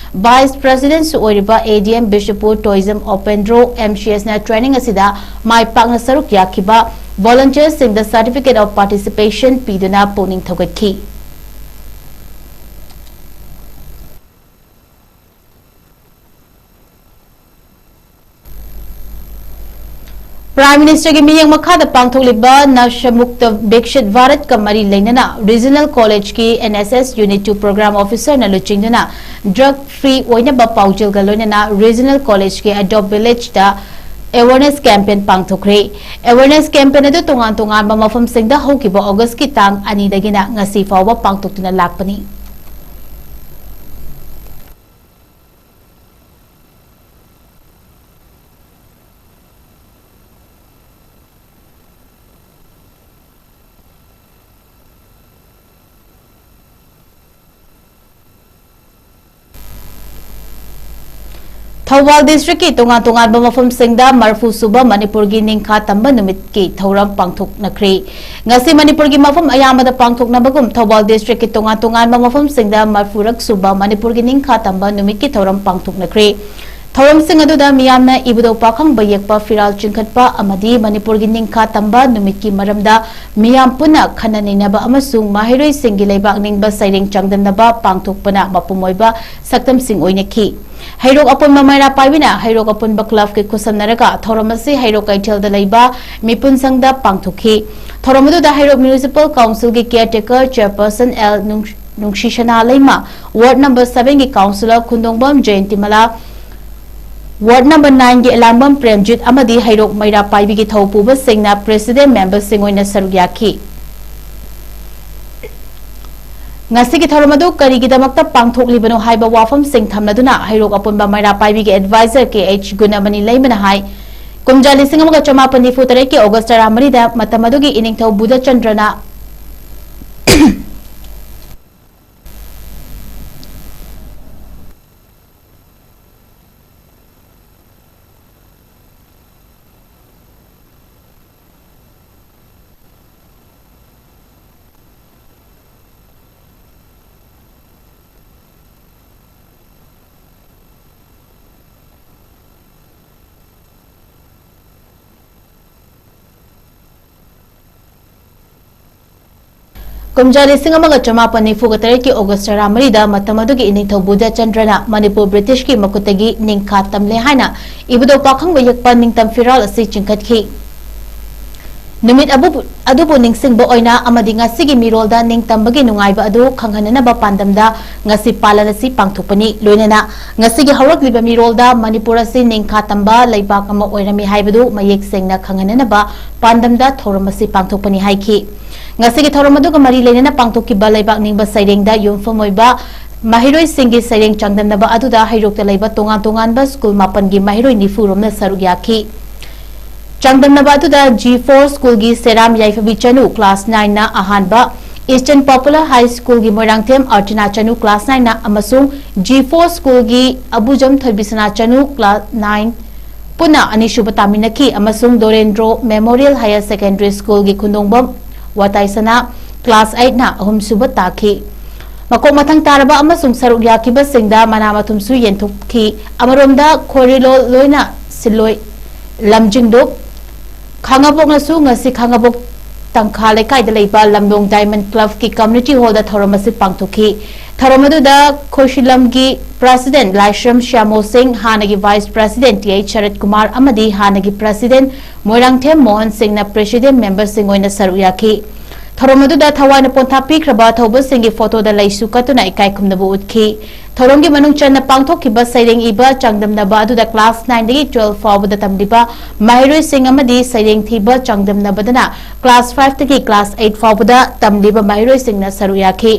Vice President ꯁꯨ ꯑꯣꯏꯔꯤꯕ A D M Bishnupur Tourism Opendro M C S ꯅ training ꯑꯁꯤꯗ ꯃꯥꯏ ꯄꯥꯛꯅ ꯁꯔꯨꯛ ꯌꯥꯈꯤꯕ volunteer ꯁꯤꯡꯗ Certificate of Participation ꯄꯤꯗꯨꯅ ꯄꯨꯛꯅꯤꯡ ꯊꯧꯒꯠꯈꯤ꯫ Prime Minister ꯒꯤ ꯃꯤꯠꯌꯦꯡ ꯃꯈꯥꯗ ꯄꯥꯡꯊꯣꯛꯂꯤꯕ ꯅꯁꯥ ꯃꯨꯛꯇ ꯕꯤꯛꯁꯤꯠ ꯚꯥꯔꯠꯀ ꯃꯔꯤ ꯂꯩꯅꯅ Regional College ꯀꯤ N S S Unit two Program Officer ꯅ ꯂꯨꯆꯤꯡꯗꯨꯅ drug free ꯑꯣꯏꯅꯕ ꯄꯥꯎꯖꯦꯜꯒ ꯂꯣꯏꯅꯅ Regional College ꯀꯤ Adobe Village ꯇ awareness campaign ꯄꯥꯡꯊꯣꯛꯈ꯭ꯔꯦ꯫ Awareness campaign ꯑꯗꯨ ꯇꯣꯉꯥꯟ ꯇꯣꯉꯥꯟꯕ ꯃꯐꯝꯁꯤꯡꯗ ꯍꯧꯈꯤꯕ August ꯀꯤ ꯇꯥꯡ ꯑꯅꯤꯗꯒꯤꯅ ꯉꯁꯤ ꯐꯥꯎꯕ ꯄꯥꯡꯊꯣꯛꯇꯨꯅ ꯂꯥꯛꯄꯅꯤ꯫ ꯊꯧꯕꯥꯜ district ꯀꯤ ꯇꯣꯉꯥꯟ ꯇꯣꯉꯥꯟꯕ ꯃꯐꯝꯁꯤꯡꯗ ꯃꯔꯐꯨ ꯁꯨꯕ ꯃꯅꯤꯄꯨꯔꯒꯤ ꯅꯤꯡꯈꯥ ꯇꯝꯕ ꯅꯨꯃꯤꯠꯀꯤ ꯊꯧꯔꯝ ꯄꯥꯡꯊꯣꯛꯅꯈ꯭ꯔꯦ꯫ ꯉꯁꯤ ꯃꯅꯤꯄꯨꯔꯒꯤ ꯃꯐꯝ ꯑꯌꯥꯝꯕꯗ ꯄꯥꯡꯊꯣꯛꯅꯕꯒꯨꯝ ꯊꯧꯕꯥꯜ district ꯀꯤ ꯇꯣꯉꯥꯟ ꯇꯣꯉꯥꯟꯕ ꯃꯐꯝꯁꯤꯡꯗ ꯃꯔꯐꯨꯔꯛ ꯁꯨꯕ ꯃꯅꯤꯄꯨꯔꯒꯤ ꯅꯤꯡꯈꯥ ꯇꯝꯕ ꯅꯨꯃꯤꯠꯀꯤ ꯊꯧꯔꯝ ꯄꯥꯡꯊꯣꯛꯅꯈ꯭ꯔꯦ꯫ ꯊꯧꯔꯝꯁꯤꯡ ꯑꯗꯨꯗ ꯃꯤꯌꯥꯝꯅ ꯏꯕꯨꯙꯧ ꯄꯥꯈꯪꯕ ꯌꯦꯛꯄ ꯐꯤꯔꯥꯜ ꯆꯤꯡꯈꯠꯄ ꯑꯃꯗꯤ ꯃꯅꯤꯄꯨꯔꯒꯤ ꯅꯤꯡꯈꯥ ꯇꯝꯕ ꯅꯨꯃꯤꯠꯀꯤ ꯃꯔꯝꯗ ꯃꯤꯌꯥꯝ ꯄꯨꯟꯅ ꯈꯟꯅ ꯅꯩꯅꯕ ꯑꯃꯁꯨꯡ ꯃꯍꯩꯔꯣꯏꯁꯤꯡꯒꯤ ꯂꯩꯕꯥꯛ ꯅꯤꯡꯕ ꯁꯩꯔꯦꯡ ꯆꯥꯡꯗꯝꯅꯕ ꯄꯥꯡꯊꯣꯛꯄꯅ ꯃꯄꯨꯝ ꯑꯣꯏꯕ ꯁꯛꯇꯝꯁꯤꯡ ꯑꯣꯏꯅꯈꯤ꯫ ꯍꯩꯔꯣꯛ ꯑꯄꯨꯟꯕ ꯃꯩꯔꯥ ꯄꯥꯏꯕꯤꯅ ꯍꯩꯔꯣꯛ ꯑꯄꯨꯟꯕ ꯀ꯭ꯂꯕꯀꯤ ꯈꯨꯠꯁꯝꯅꯔꯒ ꯊꯧꯔꯝ ꯑꯁꯤ ꯍꯩꯔꯣꯛ ꯀꯩꯊꯦꯜꯗ ꯂꯩꯕ ꯃꯤꯄꯨꯟ ꯁꯪꯗ ꯄꯥꯡꯊꯣꯛꯈꯤ꯫ ꯊꯧꯔꯝ ꯑꯗꯨꯗ ꯍꯩꯔꯣꯛ ꯃ꯭ꯌꯨꯅꯤꯁꯤꯄꯥꯜ ꯀꯥꯎꯟꯁꯤꯜꯒꯤ ꯀꯤꯌꯔꯇꯦꯀꯔ ꯆꯦꯌꯔꯄꯔꯁꯟ ꯑꯦꯜ ꯅꯨꯡ-, ꯅꯨꯡꯁꯤꯁꯅꯥ ꯂꯩꯃ, ꯋꯥꯔꯗ ꯅꯝꯕꯔ ꯁꯚꯦꯟꯒꯤ councillor Khundongbam Jayantimala, ward number ꯅꯥꯏꯟꯒꯤ ꯑꯦꯂꯥꯡꯕꯝ ꯄ꯭ꯔꯦꯝꯖꯤꯠ ꯑꯃꯗꯤ ꯍꯩꯔꯣꯛ ꯃꯩꯔꯥ ꯄꯥꯏꯕꯤꯒꯤ ꯊꯧ ꯄꯨꯕꯁꯤꯡꯅ ꯄ꯭ꯔꯦꯁꯤꯗꯦꯟ ꯃꯦꯝꯕꯔꯁꯤꯡ ꯑꯣꯏꯅ ꯁꯔꯨꯛ ꯌꯥꯈꯤ꯫ ꯉꯁꯤꯒꯤ ꯊꯧꯔꯝ ꯑꯗꯨ ꯀꯔꯤꯒꯤꯗꯃꯛꯇ ꯄꯥꯡꯊꯣꯛꯂꯤꯕꯅꯣ ꯍꯥꯏꯕ ꯋꯥꯐꯝꯁꯤꯡ ꯊꯝꯂꯗꯨꯅ ꯍꯩꯔꯣꯛ ꯑꯄꯨꯟꯕ ꯃꯩꯔꯥ ꯄꯥꯏꯕꯤꯒꯤ ꯑꯦꯗꯚꯥꯏꯖꯔ ꯀꯦ ꯑꯩꯆ ꯒꯨꯅꯃꯅꯤ ꯂꯩꯃꯅ ꯍꯥꯏ, ꯀꯨꯝꯖꯥ ꯂꯤꯁꯤꯡ ꯑꯃꯒ ꯆꯃꯥꯄꯟ ꯅꯤꯐꯨ ꯇꯔꯦꯠꯀꯤ ꯑꯣꯒꯁ ꯇꯔꯥꯃꯔꯤꯗ ꯃꯇꯝ ꯑꯗꯨꯒꯤ ꯏꯅꯤꯡꯊꯧ ꯕꯨꯙꯆꯟꯗ꯭ꯔꯅ ꯀꯨꯝꯖꯥ ꯂꯤꯁꯤꯡ ꯑꯃꯒ ꯆꯃꯥꯄꯟ ꯅꯤꯐꯨꯒ ꯇꯔꯦꯠꯀꯤ ꯑꯣꯒꯁ ꯇꯔꯥꯃꯔꯤꯗ ꯃꯇꯝ ꯑꯗꯨꯒꯤ ꯏꯅꯤꯡꯊꯧ ꯕꯨꯙꯆꯟꯗ꯭ꯔꯅ ꯃꯅꯤꯄꯨꯔ ꯕ꯭ꯔꯤꯇꯤꯁꯀꯤ ꯃꯈꯨꯠꯇꯒꯤ ꯅꯤꯡꯈꯥ ꯇꯝꯂꯦ ꯍꯥꯏꯅ ꯏꯕꯨꯙꯧ ꯄꯥꯈꯪꯕ ꯌꯦꯛꯄ ꯅꯤꯡꯇꯝ ꯐꯤꯔꯥꯜ ꯑꯁꯤ ꯆꯤꯡꯈꯠꯈꯤ꯫ ꯅꯨꯃꯤꯠ ꯑꯕꯨ-, ꯑꯗꯨꯕꯨ ꯅꯤꯡꯁꯤꯡꯕ ꯑꯣꯏꯅ ꯑꯃꯗꯤ ꯉꯁꯤꯒꯤ ꯃꯤꯔꯣꯜꯗ ꯅꯤꯡꯇꯝꯕꯒꯤ ꯅꯨꯡꯉꯥꯏꯕ ꯑꯗꯨ ꯈꯪꯍꯟꯅꯅꯕ ꯄꯥꯟꯗꯝꯗ ꯉꯁꯤ ꯄꯥꯂꯟ ꯑꯁꯤ ꯄꯥꯡꯊꯣꯛꯄꯅꯤ꯫ ꯂꯣꯏꯅꯅ ꯉꯁꯤꯒꯤ ꯍꯧꯔꯛꯂꯤꯕ ꯃꯤꯔꯣꯜꯗ ꯃꯅꯤꯄꯨꯔ ꯑꯁꯤ ꯅꯤꯡꯈꯥ ꯇꯝꯕ ꯂꯩꯕꯥꯛ ꯑꯃ ꯑꯣꯏꯔꯝꯃꯤ ꯍꯥꯏꯕꯗꯨ ꯃꯌꯦꯛ ꯁꯦꯡꯅ ꯈꯪꯍꯟꯅꯅꯕ ꯄꯥꯟꯗꯝꯗ ꯊꯧꯔꯝ ꯑꯁꯤ ꯄꯥꯡꯊꯣꯛꯄꯅꯤ ꯍꯥꯏꯈꯤ꯫ ꯉꯁꯤꯒꯤ ꯊꯧꯔꯝ ꯑꯗꯨꯒ ꯃꯔꯤ ꯂꯩꯅꯅ ꯄꯥꯡꯊꯣꯛꯈꯤꯕ ꯂꯩꯕꯥꯛ ꯅꯤꯡꯕ ꯁꯩꯔꯦꯡꯗ ꯌꯨꯝꯐꯝ ꯑꯣꯏꯕ ꯃꯍꯩꯔꯣꯏꯁꯤꯡꯒꯤ ꯁꯩꯔꯦꯡ ꯆꯥꯡꯗꯝꯅꯕ ꯑꯗꯨꯗ ꯍꯩꯔꯣꯛꯇ ꯂꯩꯕ ꯇꯣꯉꯥꯟ ꯇꯣꯉꯥꯟꯕ ꯁ꯭ꯀꯨꯜ ꯃꯥꯄꯟꯒꯤ ꯃꯍꯩꯔꯣꯏ ꯅꯤꯐꯨ ꯔꯣꯝꯅ ꯁꯔꯨꯛ ꯌꯥꯈꯤ꯫ ꯆꯥꯡꯗꯝꯅꯕ ꯑꯗꯨꯗ ꯖꯤ ꯐꯣꯔ ꯁ꯭ꯀꯨꯜꯒꯤ ꯁꯦꯔꯥꯝ ꯌꯥꯏꯐꯕꯤ ꯆꯅꯨ, ꯀ꯭ꯂꯥꯁ ꯅꯥꯏꯟꯅ ꯑꯍꯥꯟꯕ, ꯏꯁꯇꯔꯟ ꯄꯣꯄꯨꯂꯔ ꯍꯥꯏ ꯁ꯭ꯀꯨꯜꯒꯤ ꯃꯣꯏꯔꯥꯡꯊꯦꯝ ꯑꯔꯆꯅꯥ ꯆꯅꯨ, ꯀ꯭ꯂꯥꯁ ꯅꯥꯏꯟꯅ, ꯑꯃꯁꯨꯡ ꯖꯤ ꯐꯣꯔ ꯁ꯭ꯀꯨꯜꯒꯤ ꯑꯕꯨꯖꯝ ꯊꯣꯏꯕꯤꯁꯅꯥ ꯆꯅꯨ, ꯀ꯭ꯂꯥꯁ ꯅꯥꯏꯟ, ꯄꯨꯟꯅ ꯑꯅꯤꯁꯨꯕ ꯇꯥꯃꯤꯟꯅꯈꯤ ꯑꯃꯁꯨꯡ ꯗꯣꯔꯦꯟꯗ꯭ꯔꯣ ꯃꯦꯃꯣꯔꯤꯌꯦꯜ ꯍꯥꯌꯔ ꯁꯦꯀꯦꯟꯗꯔꯤ ꯁ꯭ꯀꯨꯜꯒꯤ ꯈꯨꯟꯗꯣꯡꯕꯝ ꯋꯥꯇꯥꯏꯁꯅꯥ, ꯀ꯭ꯂꯥꯁ ꯑꯩꯠꯅ ꯑꯍꯨꯝꯁꯨꯕ ꯇꯥꯈꯤ꯫ ꯃꯀꯣꯛ ꯃꯊꯪ ꯇꯥꯔꯕ ꯑꯃꯁꯨꯡ ꯁꯔꯨꯛ ꯌꯥꯈꯤꯕꯁꯤꯡꯗ ꯃꯅꯥ ꯃꯊꯨꯝꯁꯨ ꯌꯦꯟꯊꯣꯛꯈꯤ꯫ ꯑꯃꯔꯣꯝꯗ, ꯈꯣꯏꯔꯤꯂꯣꯜ ꯂꯣꯏꯅ ꯁꯤꯜꯂꯣꯏ ꯂꯝꯖꯤꯡꯗꯨ ꯈꯥꯉꯕꯣꯛꯅꯁꯨ ꯉꯁꯤ ꯈꯥꯉꯕꯣꯛ ꯇꯪꯈꯥ ꯂꯩꯀꯥꯏꯗ ꯂꯩꯕ ꯂꯝꯂꯣꯡ ꯗꯥꯏꯃꯟ ꯀ꯭ꯂꯕꯀꯤ ꯀꯝꯃ꯭ꯌꯨꯅꯤꯇꯤ ꯍꯣꯜꯗ ꯊꯧꯔꯝ ꯑꯁꯤ ꯄꯥꯡꯊꯣꯛꯈꯤ꯫ ꯊꯧꯔꯝ ꯑꯗꯨꯗ ꯈꯣꯏꯁꯤꯂꯝꯒꯤ ꯄ꯭ꯔꯦꯁꯤꯗꯦꯟꯠ ꯂꯥꯏꯁ꯭ꯔꯝ ꯁ꯭ꯌꯥꯃꯣ ꯁꯤꯡ, ꯍꯥꯟꯅꯒꯤ ꯚꯥꯏꯁ ꯄ꯭ꯔꯦꯁꯤꯗꯦꯟꯠ ꯇꯤ ꯑꯩꯆ ꯁꯔꯠ ꯀꯨꯃꯥꯔ ꯑꯃꯗꯤ ꯍꯥꯟꯅꯒꯤ ꯄ꯭ꯔꯦꯁꯤꯗꯦꯟꯠ ꯃꯣꯏꯔꯥꯡꯊꯦꯝ ꯃꯣꯍꯟ ꯁꯤꯡꯅ ꯄ꯭ꯔꯦꯁꯤꯗꯦꯟꯠ ꯃꯦꯝꯕꯔꯁꯤꯡ ꯑꯣꯏꯅ ꯁꯔꯨꯛ ꯌꯥꯈꯤ꯫ ꯊꯧꯔꯝ ꯑꯗꯨꯗ ꯊꯋꯥꯏꯅ ꯄꯣꯟꯊꯥ ꯄꯤꯈ꯭ꯔꯕ ꯊꯧꯕꯁꯤꯡꯒꯤ ꯐꯣꯇꯣꯗ ꯂꯩꯁꯨ ꯀꯠꯇꯨꯅ ꯏꯀꯥꯏ ꯈꯨꯝꯅꯕ ꯎꯠꯈꯤ꯫ ꯊꯧꯔꯝꯒꯤ ꯃꯅꯨꯡ ꯆꯟꯅ ꯄꯥꯡꯊꯣꯛꯈꯤꯕ ꯁꯩꯔꯦꯡ ꯏꯕ ꯆꯥꯡꯗꯝꯅꯕ ꯑꯗꯨꯗ ꯀ꯭ꯂꯥꯁ ꯅꯥꯏꯟꯗꯒꯤ ꯇꯨꯋꯦꯜꯐ ꯐꯥꯎꯕꯗ ꯇꯝꯂꯤꯕ ꯃꯍꯩꯔꯣꯏꯁꯤꯡ ꯑꯃꯗꯤ ꯁꯩꯔꯦꯡ ꯊꯤꯕ ꯆꯥꯡꯗꯝꯅꯕꯗꯅ ꯀ꯭ꯂꯥꯁ ꯐꯥꯏꯚꯇꯒꯤ ꯀ꯭ꯂꯥꯁ ꯑꯩꯠ ꯐꯥꯎꯕꯗ ꯇꯝꯂꯤꯕ ꯃꯍꯩꯔꯣꯏꯁꯤꯡꯅ ꯁꯔꯨꯛ ꯌꯥꯈꯤ꯫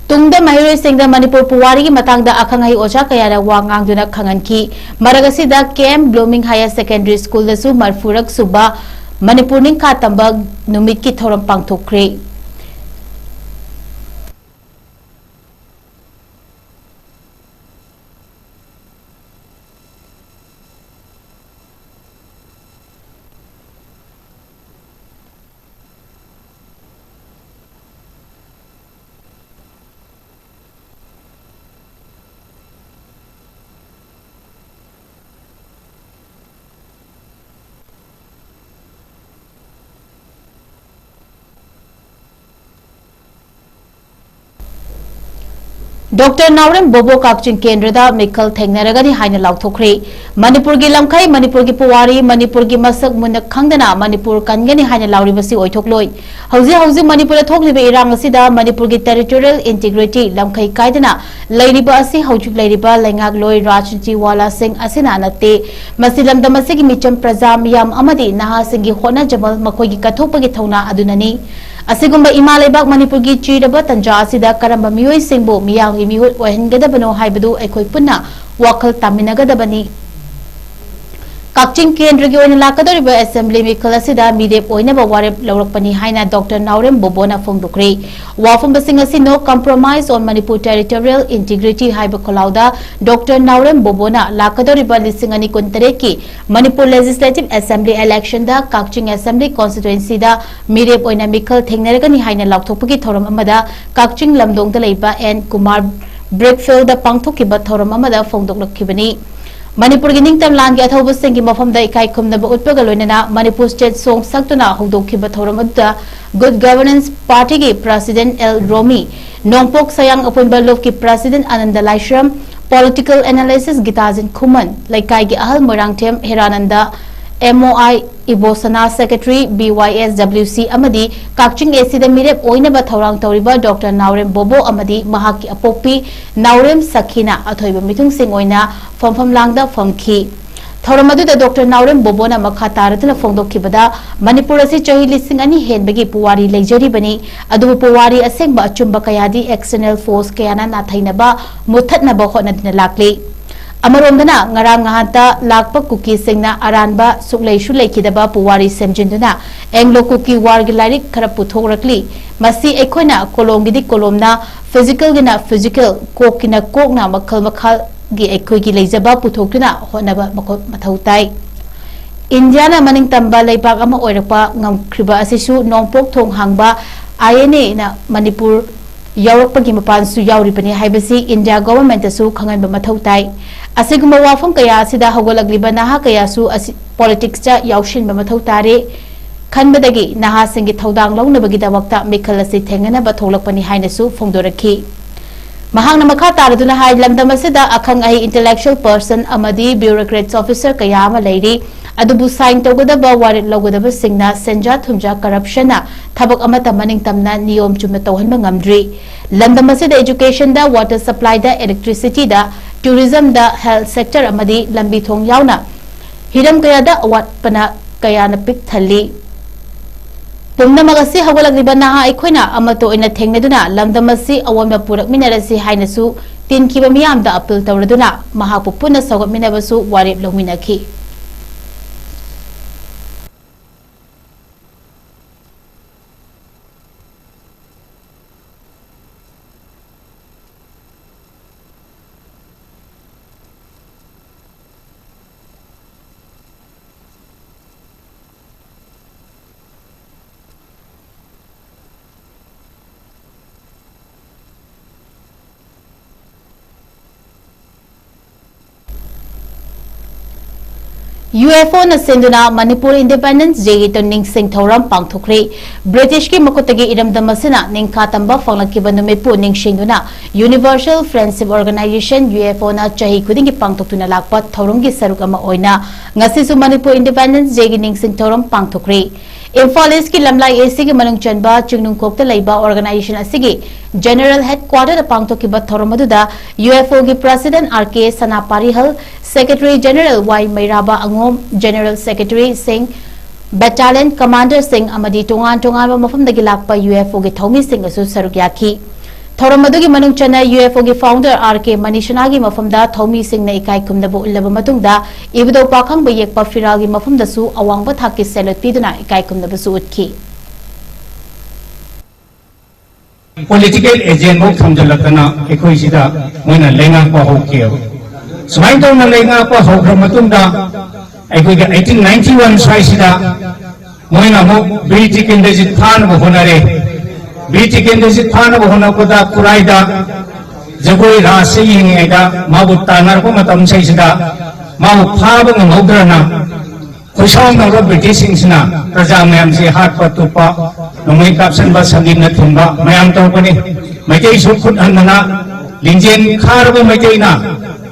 ꯇꯨꯡꯗ ꯃꯍꯩꯔꯣꯏꯁꯤꯡꯗ ꯃꯅꯤꯄꯨꯔ ꯄꯨꯋꯥꯔꯤꯒꯤ ꯃꯇꯥꯡꯗ ꯑꯈꯪ ꯑꯍꯩ ꯑꯣꯖꯥ ꯀꯌꯥꯅ ꯋꯥ ꯉꯥꯡꯗꯨꯅ ꯈꯪꯍꯟꯈꯤ꯫ ꯃꯔꯛ ꯑꯁꯤꯗ ꯀꯦ ꯑꯦꯝ ꯕ꯭ꯂꯨꯃꯤꯡ ꯍꯥꯌꯔ ꯁꯦꯀꯦꯟꯗꯔꯤ ꯁ꯭ꯀꯨꯜꯗꯁꯨ ꯃꯔꯤꯐꯨꯔꯛ ꯁꯨꯕ ꯃꯅꯤꯄꯨꯔ ꯅꯤꯡꯈꯥ ꯇꯝꯕ ꯅꯨꯃꯤꯠꯀꯤ ꯊꯧꯔꯝ ꯄꯥꯡꯊꯣꯛꯈ꯭ꯔꯦ꯫ ꯗꯣꯛꯇꯔ ꯅꯥꯎꯔꯦꯝ ꯕꯣꯕꯣꯛ ꯀꯛꯆꯤꯡ ꯀꯦꯟꯗ꯭ꯔꯗ ꯃꯤꯈꯜ ꯊꯦꯡꯅꯔꯒꯅꯤ ꯍꯥꯏꯅ ꯂꯥꯎꯊꯣꯛꯈ꯭ꯔꯦ꯫ ꯃꯅꯤꯄꯨꯔꯒꯤ ꯂꯝꯈꯩ, ꯃꯅꯤꯄꯨꯔꯒꯤ ꯄꯨꯋꯥꯔꯤ, ꯃꯅꯤꯄꯨꯔꯒꯤ ꯃꯁꯛ ꯃꯨꯟꯅ ꯈꯪꯗꯅ ꯃꯅꯤꯄꯨꯔ ꯀꯟꯒꯅꯤ ꯍꯥꯏꯅ ꯂꯥꯎꯔꯤꯕꯁꯤ ꯑꯣꯏꯊꯣꯛꯂꯣꯏ꯫ ꯍꯧꯖꯤꯛ ꯍꯧꯖꯤꯛ ꯃꯅꯤꯄꯨꯔꯗ ꯊꯣꯛꯂꯤꯕ ꯏꯔꯥꯡ ꯑꯁꯤꯗ ꯃꯅꯤꯄꯨꯔꯒꯤ territorial integrity ꯂꯝꯈꯩ ꯀꯥꯏꯗꯅ ꯂꯩꯔꯤꯕ ꯑꯁꯤ ꯍꯧꯖꯤꯛ ꯂꯩꯔꯤꯕ ꯂꯩꯉꯥꯛꯂꯣꯏ ꯔꯥꯖꯅꯤꯇꯤ ꯋꯥꯂꯥꯁꯤꯡ ꯑꯁꯤꯅ ꯅꯠꯇꯦ꯫ ꯃꯁꯤ ꯂꯝꯗꯝ ꯑꯁꯤꯒꯤ ꯃꯤꯆꯝ ꯄ꯭ꯔꯖꯥ ꯃꯤꯌꯥꯝ ꯑꯃꯗꯤ ꯅꯍꯥꯁꯤꯡꯒꯤ ꯍꯣꯠꯅꯖꯃꯜ, ꯃꯈꯣꯏꯒꯤ ꯀꯠꯊꯣꯛꯄꯒꯤ ꯊꯧꯅꯥ ꯑꯗꯨꯅꯅꯤ꯫ ꯑꯁꯤꯒꯨꯝꯕ ꯏꯃꯥ ꯂꯩꯕꯥꯛ ꯃꯅꯤꯄꯨꯔꯒꯤ ꯆꯤꯔꯕ ꯇꯟꯖꯥ ꯑꯁꯤꯗ ꯀꯔꯝꯕ ꯃꯤꯑꯣꯏꯁꯤꯡꯕꯨ ꯃꯤꯌꯥꯝꯒꯤ ꯃꯤꯍꯨꯠ ꯑꯣꯏꯍꯟꯒꯗꯕꯅꯣ ꯍꯥꯏꯕꯗꯨ ꯑꯩꯈꯣꯏ ꯄꯨꯟꯅ ꯋꯥꯈꯜ ꯇꯥꯃꯤꯟꯅꯒꯗꯕꯅꯤ꯫ ꯀꯛꯆꯤꯡ ꯀꯦꯟꯗ꯭ꯔꯒꯤ ꯑꯣꯏꯅ ꯂꯥꯛꯀꯗꯧꯔꯤꯕ ꯑꯦꯁꯦꯝꯕ꯭ꯂꯤ ꯃꯤꯈꯜ ꯑꯁꯤꯗ ꯃꯤꯔꯦꯞ ꯑꯣꯏꯅꯕ ꯋꯥꯔꯦꯞ ꯂꯧꯔꯛꯄꯅꯤ ꯍꯥꯏꯅ ꯗꯣꯛꯇꯔ ꯅꯥꯎꯔꯦꯝ ꯕꯣꯕꯣꯅ ꯐꯣꯡꯗꯣꯛꯈ꯭ꯔꯦ꯫ ꯋꯥꯐꯝꯕꯁꯤꯡ ꯑꯁꯤ No Compromise on Manipur Territorial Integrity ꯍꯥꯏꯕ ꯈꯣꯜꯂꯥꯎꯗ ꯗꯣꯛꯇꯔ ꯅꯥꯎꯔꯦꯝ ꯕꯣꯕꯣꯅ ꯂꯥꯛꯀꯗꯧꯔꯤꯕ ꯂꯤꯁꯤꯡ ꯑꯅꯤ ꯀꯨꯟꯇꯔꯦꯠꯀꯤ ꯃꯅꯤꯄꯨꯔ Legislative Assembly election ꯗ ꯀꯛꯆꯤꯡ Assembly Constituency ꯗ ꯃꯤꯔꯦꯞ ꯑꯣꯏꯅ ꯃꯤꯈꯜ ꯊꯦꯡꯅꯔꯒꯅꯤ ꯍꯥꯏꯅ ꯂꯥꯎꯊꯣꯛꯄꯒꯤ ꯊꯧꯔꯝ ꯑꯃꯗ ꯀꯛꯆꯤꯡ ꯂꯝꯗꯣꯡꯗ ꯂꯩꯕ ꯑꯦꯟ ꯀꯨꯃꯥꯔ Brick Field ꯗ ꯄꯥꯡꯊꯣꯛꯈꯤꯕ ꯊꯧꯔꯝ ꯑꯃꯗ ꯐꯣꯡꯗꯣꯛꯂꯛꯈꯤꯕꯅꯤ꯫ ꯃꯅꯤꯄꯨꯔꯒꯤ ꯅꯤꯡꯇꯝ ꯂꯥꯟꯒꯤ ꯑꯊꯧꯕꯁꯤꯡꯒꯤ ꯃꯐꯝꯗ ꯏꯀꯥꯏ ꯈꯨꯝꯅꯕ ꯎꯠꯄꯒ ꯂꯣꯏꯅꯅ ꯃꯅꯤꯄꯨꯔ State Song ꯁꯛꯇꯨꯅ ꯍꯧꯗꯣꯛꯈꯤꯕ ꯊꯧꯔꯝ ꯑꯗꯨꯗ Good Governance Party ꯒꯤ President ꯑꯦꯜ ꯔꯣꯃꯤ, ꯅꯣꯡꯄꯣꯛ ꯁꯌꯥꯡ ꯑꯄꯨꯟꯕ ꯂꯨꯞꯀꯤ President ꯑꯅꯟꯗ ꯂꯥꯏꯁ꯭ꯔꯝ, Political Analyst ꯒꯤꯇꯥꯖꯤꯟ ꯈꯨꯃꯟ, ꯂꯩꯀꯥꯏꯒꯤ ꯑꯍꯜ Moirangthem ꯍꯦꯔꯥꯅꯟꯗ, M O I ꯏꯕꯣꯁꯅꯥ Secretary B Y S W C ꯑꯃꯗꯤ ꯀꯛꯆꯤꯡ A C ꯗ ꯃꯤꯔꯦꯞ ꯑꯣꯏꯅꯕ ꯊꯧꯔꯥꯡ ꯇꯧꯔꯤꯕ ꯗꯣꯛꯇꯔ ꯅꯥꯎꯔꯦꯝ ꯕꯣꯕꯣ ꯑꯃꯗꯤ ꯃꯍꯥꯛꯀꯤ ꯑꯄꯣꯛꯄꯤ ꯅꯥꯎꯔꯦꯝ ꯁꯈꯤꯅ ꯑꯊꯣꯏꯕ ꯃꯤꯊꯨꯡꯁꯤꯡ ꯑꯣꯏꯅ ꯐꯝꯐꯝ ꯂꯥꯡꯗ ꯐꯝꯈꯤ꯫ ꯊꯧꯔꯝ ꯑꯗꯨꯗ ꯗꯣꯛꯇꯔ ꯅꯥꯎꯔꯦꯝ ꯕꯣꯕꯣꯅ ꯃꯈꯥ ꯇꯥꯔꯗꯨꯅ ꯐꯣꯡꯗꯣꯛꯈꯤꯕꯗ, ꯃꯅꯤꯄꯨꯔ ꯑꯁꯤ ꯆꯍꯤ ꯂꯤꯁꯤꯡ ꯑꯅꯤ ꯍꯦꯟꯕꯒꯤ ꯄꯨꯋꯥꯔꯤ ꯂꯩꯖꯔꯤꯕꯅꯤ, ꯑꯗꯨꯕꯨ ꯄꯨꯋꯥꯔꯤ ꯑꯁꯦꯡꯕ ꯑꯆꯨꯝꯕ ꯀꯌꯥꯗꯤ external force ꯀꯌꯥꯅ ꯅꯥꯊꯩꯅꯕ, ꯃꯨꯠꯊꯠꯅꯕ ꯍꯣꯠꯅꯗꯨꯅ ꯂꯥꯛꯂꯤ꯫ ꯑꯃꯔꯣꯝꯗꯅ, ꯉꯔꯥꯡ ꯉꯍꯥꯟꯇ ꯂꯥꯛꯄ ꯀꯨꯀꯤꯁꯤꯡꯅ ꯑꯔꯥꯟꯕ ꯁꯨꯛꯂꯩꯁꯨ ꯂꯩꯈꯤꯗꯕ ꯄꯨꯋꯥꯔꯤ ꯁꯦꯝꯖꯤꯟꯗꯨꯅ Anglo Kuki War ꯒꯤ ꯂꯥꯏꯔꯤꯛ ꯈꯔ ꯄꯨꯊꯣꯛꯂꯛꯂꯤ꯫ ꯃꯁꯤ ꯑꯩꯈꯣꯏꯅ ꯀꯣꯂꯣꯝꯒꯤꯗꯤ ꯀꯣꯂꯣꯝꯅ, physical ꯒꯤꯅ physical, ꯀꯣꯛꯀꯤꯅ ꯀꯣꯛꯅ ꯃꯈꯜ ꯃꯈꯜꯒꯤ ꯑꯩꯈꯣꯏꯒꯤ ꯂꯩꯖꯕ ꯄꯨꯊꯣꯛꯇꯨꯅ ꯍꯣꯠꯅꯕ ꯃꯈꯣ-, ꯃꯊꯧ ꯇꯥꯏ꯫ ꯏꯟꯗꯤꯌꯥꯅ ꯃꯅꯤꯡ ꯇꯝꯕ ꯂꯩꯕꯥꯛ ꯑꯃ ꯑꯣꯏꯔꯛꯄ ꯉꯝꯈ꯭ꯔꯤꯕ ꯑꯁꯤꯁꯨ ꯅꯣꯡꯄꯣꯛ ꯊꯣꯡ ꯍꯥꯡꯕ I N A ꯅ ꯃꯅꯤꯄꯨꯔ ꯌꯥꯎꯔꯛꯄꯒꯤ ꯃꯄꯥꯟꯁꯨ ꯌꯥꯎꯔꯤꯕꯅꯤ ꯍꯥꯏꯕꯁꯤ ꯏꯟꯗꯤꯌꯥ government ꯁꯨ ꯈꯪꯍꯟꯕ ꯃꯊꯧ ꯇꯥꯏ꯫ ꯑꯁꯤꯒꯨꯝꯕ ꯋꯥꯐꯝ ꯀꯌꯥ ꯑꯁꯤꯗ ꯍꯧꯒꯠꯂꯛꯂꯤꯕ ꯅꯍꯥ ꯀꯌꯥꯁꯨ ꯑꯁꯤ politics ꯇ ꯌꯥꯎꯁꯤꯟꯕ ꯃꯊꯧ ꯇꯥꯔꯦ ꯈꯟꯕꯗꯒꯤ ꯅꯍꯥꯁꯤꯡꯒꯤ ꯊꯧꯗꯥꯡ ꯂꯧꯅꯕꯒꯤꯗꯃꯛꯇ ꯃꯤꯈꯜ ꯑꯁꯤ ꯊꯦꯡꯅꯅꯕ ꯊꯣꯛꯂꯛꯄꯅꯤ ꯍꯥꯏꯅꯁꯨ ꯐꯣꯡꯗꯣꯔꯛꯈꯤ꯫ ꯃꯍꯥꯛꯅ ꯃꯈꯥ ꯇꯥꯔꯗꯨꯅ ꯍꯥꯏ, ꯂꯝꯗꯝ ꯑꯁꯤꯗ ꯑꯈꯪ ꯑꯍꯩ intellectual person ꯑꯃꯗꯤ bureaucrats officer ꯀꯌꯥ ꯑꯃ ꯂꯩꯔꯤ, ꯑꯗꯨꯕꯨ sign ꯇꯧꯒꯗꯕ, ꯋꯥꯔꯦꯞ ꯂꯧꯒꯗꯕꯁꯤꯡꯅ ꯁꯦꯟꯖꯥ ꯊꯨꯝꯖꯥ corruption ꯅ ꯊꯕꯛ ꯑꯃꯠꯇ ꯃꯅꯤꯡ ꯇꯝꯅ ꯅꯤꯌꯣꯝ ꯆꯨꯝꯅ ꯇꯧꯍꯟꯕ ꯉꯝꯗ꯭ꯔꯤ꯫ ꯂꯝꯗꯝ ꯑꯁꯤꯗ education ꯗ, water supply ꯗ, electricity ꯗ, tourism ꯗ, health sector ꯑꯃꯗꯤ ꯂꯝꯕꯤ ꯊꯣꯡ ꯌꯥꯎꯅ ꯍꯤꯔꯝ ꯀꯌꯥꯗ ꯑꯋꯥꯠꯄꯅ ꯀꯌꯥꯅ ꯄꯤꯛ ꯊꯜꯂꯤ꯫ ꯄꯨꯝꯅꯃꯛ ꯑꯁꯤ ꯍꯧꯒꯠꯂꯛꯂꯤꯕ ꯅꯍꯥ ꯑꯩꯈꯣꯏꯅ ꯑꯃꯠꯇ ꯑꯣꯏꯅ ꯊꯦꯡꯅꯗꯨꯅ ꯂꯝꯗꯝ ꯑꯁꯤ ꯑꯑꯣꯟꯕ ꯄꯨꯔꯛꯃꯤꯟꯅꯔꯁꯤ ꯍꯥꯏꯅꯁꯨ ꯇꯤꯟꯈꯤꯕ ꯃꯤꯌꯥꯝꯗ appeal ꯇꯧꯔꯗꯨꯅ ꯃꯍꯥꯛꯄꯨ ꯄꯨꯟꯅ ꯁꯧꯒꯠꯃꯤꯟꯅꯕꯁꯨ ꯋꯥꯔꯦꯞ ꯂꯧꯃꯤꯟꯅꯈꯤ꯫ UFOꯅ ꯁꯦꯝꯗꯨꯅ ꯃꯅꯤꯄꯨꯔ Independence Dayꯒꯤ ꯇ-, ꯅꯤꯡꯁꯤꯡ ꯊꯧꯔꯝ ꯄꯥꯡꯊꯣꯛꯈ꯭ꯔꯦ꯫ ꯕ꯭ꯔꯤꯇꯤꯁꯀꯤ ꯃꯈꯨꯠꯇꯒꯤ ꯏꯔꯝꯗꯝ ꯑꯁꯤꯅ ꯅꯤꯡꯈꯥ ꯇꯝꯕ ꯐꯪꯂꯛꯈꯤꯕ ꯅꯨꯃꯤꯠꯄꯨ ꯅꯤꯡꯁꯤꯡꯗꯨꯅ Universal Friendship Organization, UFOꯅ ꯆꯍꯤ ꯈꯨꯗꯤꯡꯒꯤ ꯄꯥꯡꯊꯣꯛꯇꯨꯅ ꯂꯥꯛꯄ ꯊꯧꯔꯝꯒꯤ ꯁꯔꯨꯛ ꯑꯃ ꯑꯣꯏꯅ ꯉꯁꯤꯁꯨ ꯃꯅꯤꯄꯨꯔ Independence Dayꯒꯤ ꯅꯤꯡꯁꯤꯡ ꯊꯧꯔꯝ ꯄꯥꯡꯊꯣꯛꯈ꯭ꯔꯦ꯫ ꯏꯝꯐꯥꯜ ꯏꯁꯀꯤ ꯂꯝꯂꯥꯏ ACꯒꯤ ꯃꯅꯨꯡ ꯆꯟꯕ ꯆꯤꯡꯅꯨꯡꯈꯣꯛꯇ ꯂꯩꯕ organization ꯑꯁꯤꯒꯤ General Headquarterꯗ ꯄꯥꯡꯊꯣꯛꯈꯤꯕ ꯊꯧꯔꯝ ꯑꯗꯨꯗ UFOꯒꯤ President R K ꯁꯅꯥꯄꯥꯔꯤꯍꯜ, Secretary General Y ꯃꯩꯔꯥꯕ ꯑꯉꯣꯝ, General Secretary ꯁꯤꯡ, Battalion Commander ꯁꯤꯡ ꯑꯃꯗꯤ ꯇꯣꯉꯥꯟ ꯇꯣꯉꯥꯟꯕ ꯃꯐꯝꯗꯒꯤ ꯂꯥꯛꯄ UFOꯒꯤ ꯊꯧꯃꯤꯁꯤꯡꯅꯁꯨ ꯁꯔꯨꯛ ꯌꯥꯈꯤ꯫ ꯊꯧꯔꯝ ꯑꯗꯨꯒꯤ ꯃꯅꯨꯡ ꯆꯟꯅ UFOꯒꯤ founder R K ꯃꯅꯤꯁꯅꯥꯒꯤ ꯃꯐꯝꯗ ꯊꯧꯃꯤꯁꯤꯡꯅ ꯏꯀꯥꯏ ꯈꯨꯝꯅꯕ ꯎꯠꯂꯕ ꯃꯇꯨꯡꯗ ꯏꯕꯨꯙꯧ ꯄꯥꯈꯪꯕ ꯌꯦꯛꯄ ꯐꯤꯔꯥꯜꯒꯤ ꯃꯐꯝꯗꯁꯨ ꯑꯋꯥꯡꯕ ꯊꯥꯛꯀꯤ salute ꯄꯤꯗꯨꯅ ꯏꯀꯥꯏ ꯈꯨꯝꯅꯕꯁꯨ ꯎꯠꯈꯤ꯫ Political agent ꯐꯥꯎ ꯊꯝꯖꯤꯜꯂꯛꯇꯅ ꯑꯩꯈꯣꯏꯁꯤꯗ ꯃꯣꯏꯅ ꯂꯩꯉꯥꯛꯄ ꯍꯧꯈꯤꯑꯕ꯫ ꯁꯨꯃꯥꯏꯅ ꯇꯧꯅ ꯂꯩꯉꯥꯛꯄ ꯍꯧꯈ꯭ꯔ ꯃꯇꯨꯡꯗ ꯑꯩꯈꯣꯏꯒꯤ eighteen ninety one ꯁ꯭ꯋꯥꯏꯁꯤꯗ ꯃꯣꯏꯅ ꯑꯃꯨꯛ ꯕꯤꯔ ꯇꯤꯀꯦꯟꯗ꯭ꯔꯖꯤꯠ ꯐꯥꯅꯕ ꯍꯣꯠꯅꯔꯦ꯫ ꯕꯤꯔ ꯇꯤꯀꯦꯟꯗ꯭ꯔꯖꯤꯠ ꯐꯥꯅꯕ ꯍꯣꯠꯅꯔꯛꯄꯗ ꯈꯨꯔꯥꯏꯗ ꯖꯒꯣꯏ ꯔꯥꯁꯁꯦ ꯌꯦꯡꯉꯤꯉꯩꯗ ꯃꯥꯕꯨ ꯇꯥꯟꯅꯔꯛꯄ ꯃꯇꯝꯁꯤꯗꯩꯁꯤꯗ ꯃꯥꯕꯨ ꯐꯥꯕ ꯉꯝꯍꯧꯗ꯭ꯔꯅ ꯈꯣꯏꯁꯥꯎꯅꯕ ꯕ꯭ꯔꯤꯇꯤꯁꯁꯤꯡꯁꯤꯅ ꯄ꯭ꯔꯖꯥ ꯃꯌꯥꯝꯁꯤ ꯍꯥꯠꯄ ꯇꯨꯞꯄ, ꯅꯣꯡꯃꯩ ꯀꯥꯞꯁꯤꯟꯕ, ꯁꯟꯗꯤꯡꯅ ꯊꯤꯟꯕ ꯃꯌꯥꯝ ꯇꯧꯔꯛꯄꯅꯤ꯫ ꯃꯩꯇꯩꯁꯨ ꯈꯨꯠ ꯍꯟꯗꯅ ꯂꯤꯡꯖꯦꯜ ꯈꯥꯔꯕ ꯃꯩꯇꯩꯅ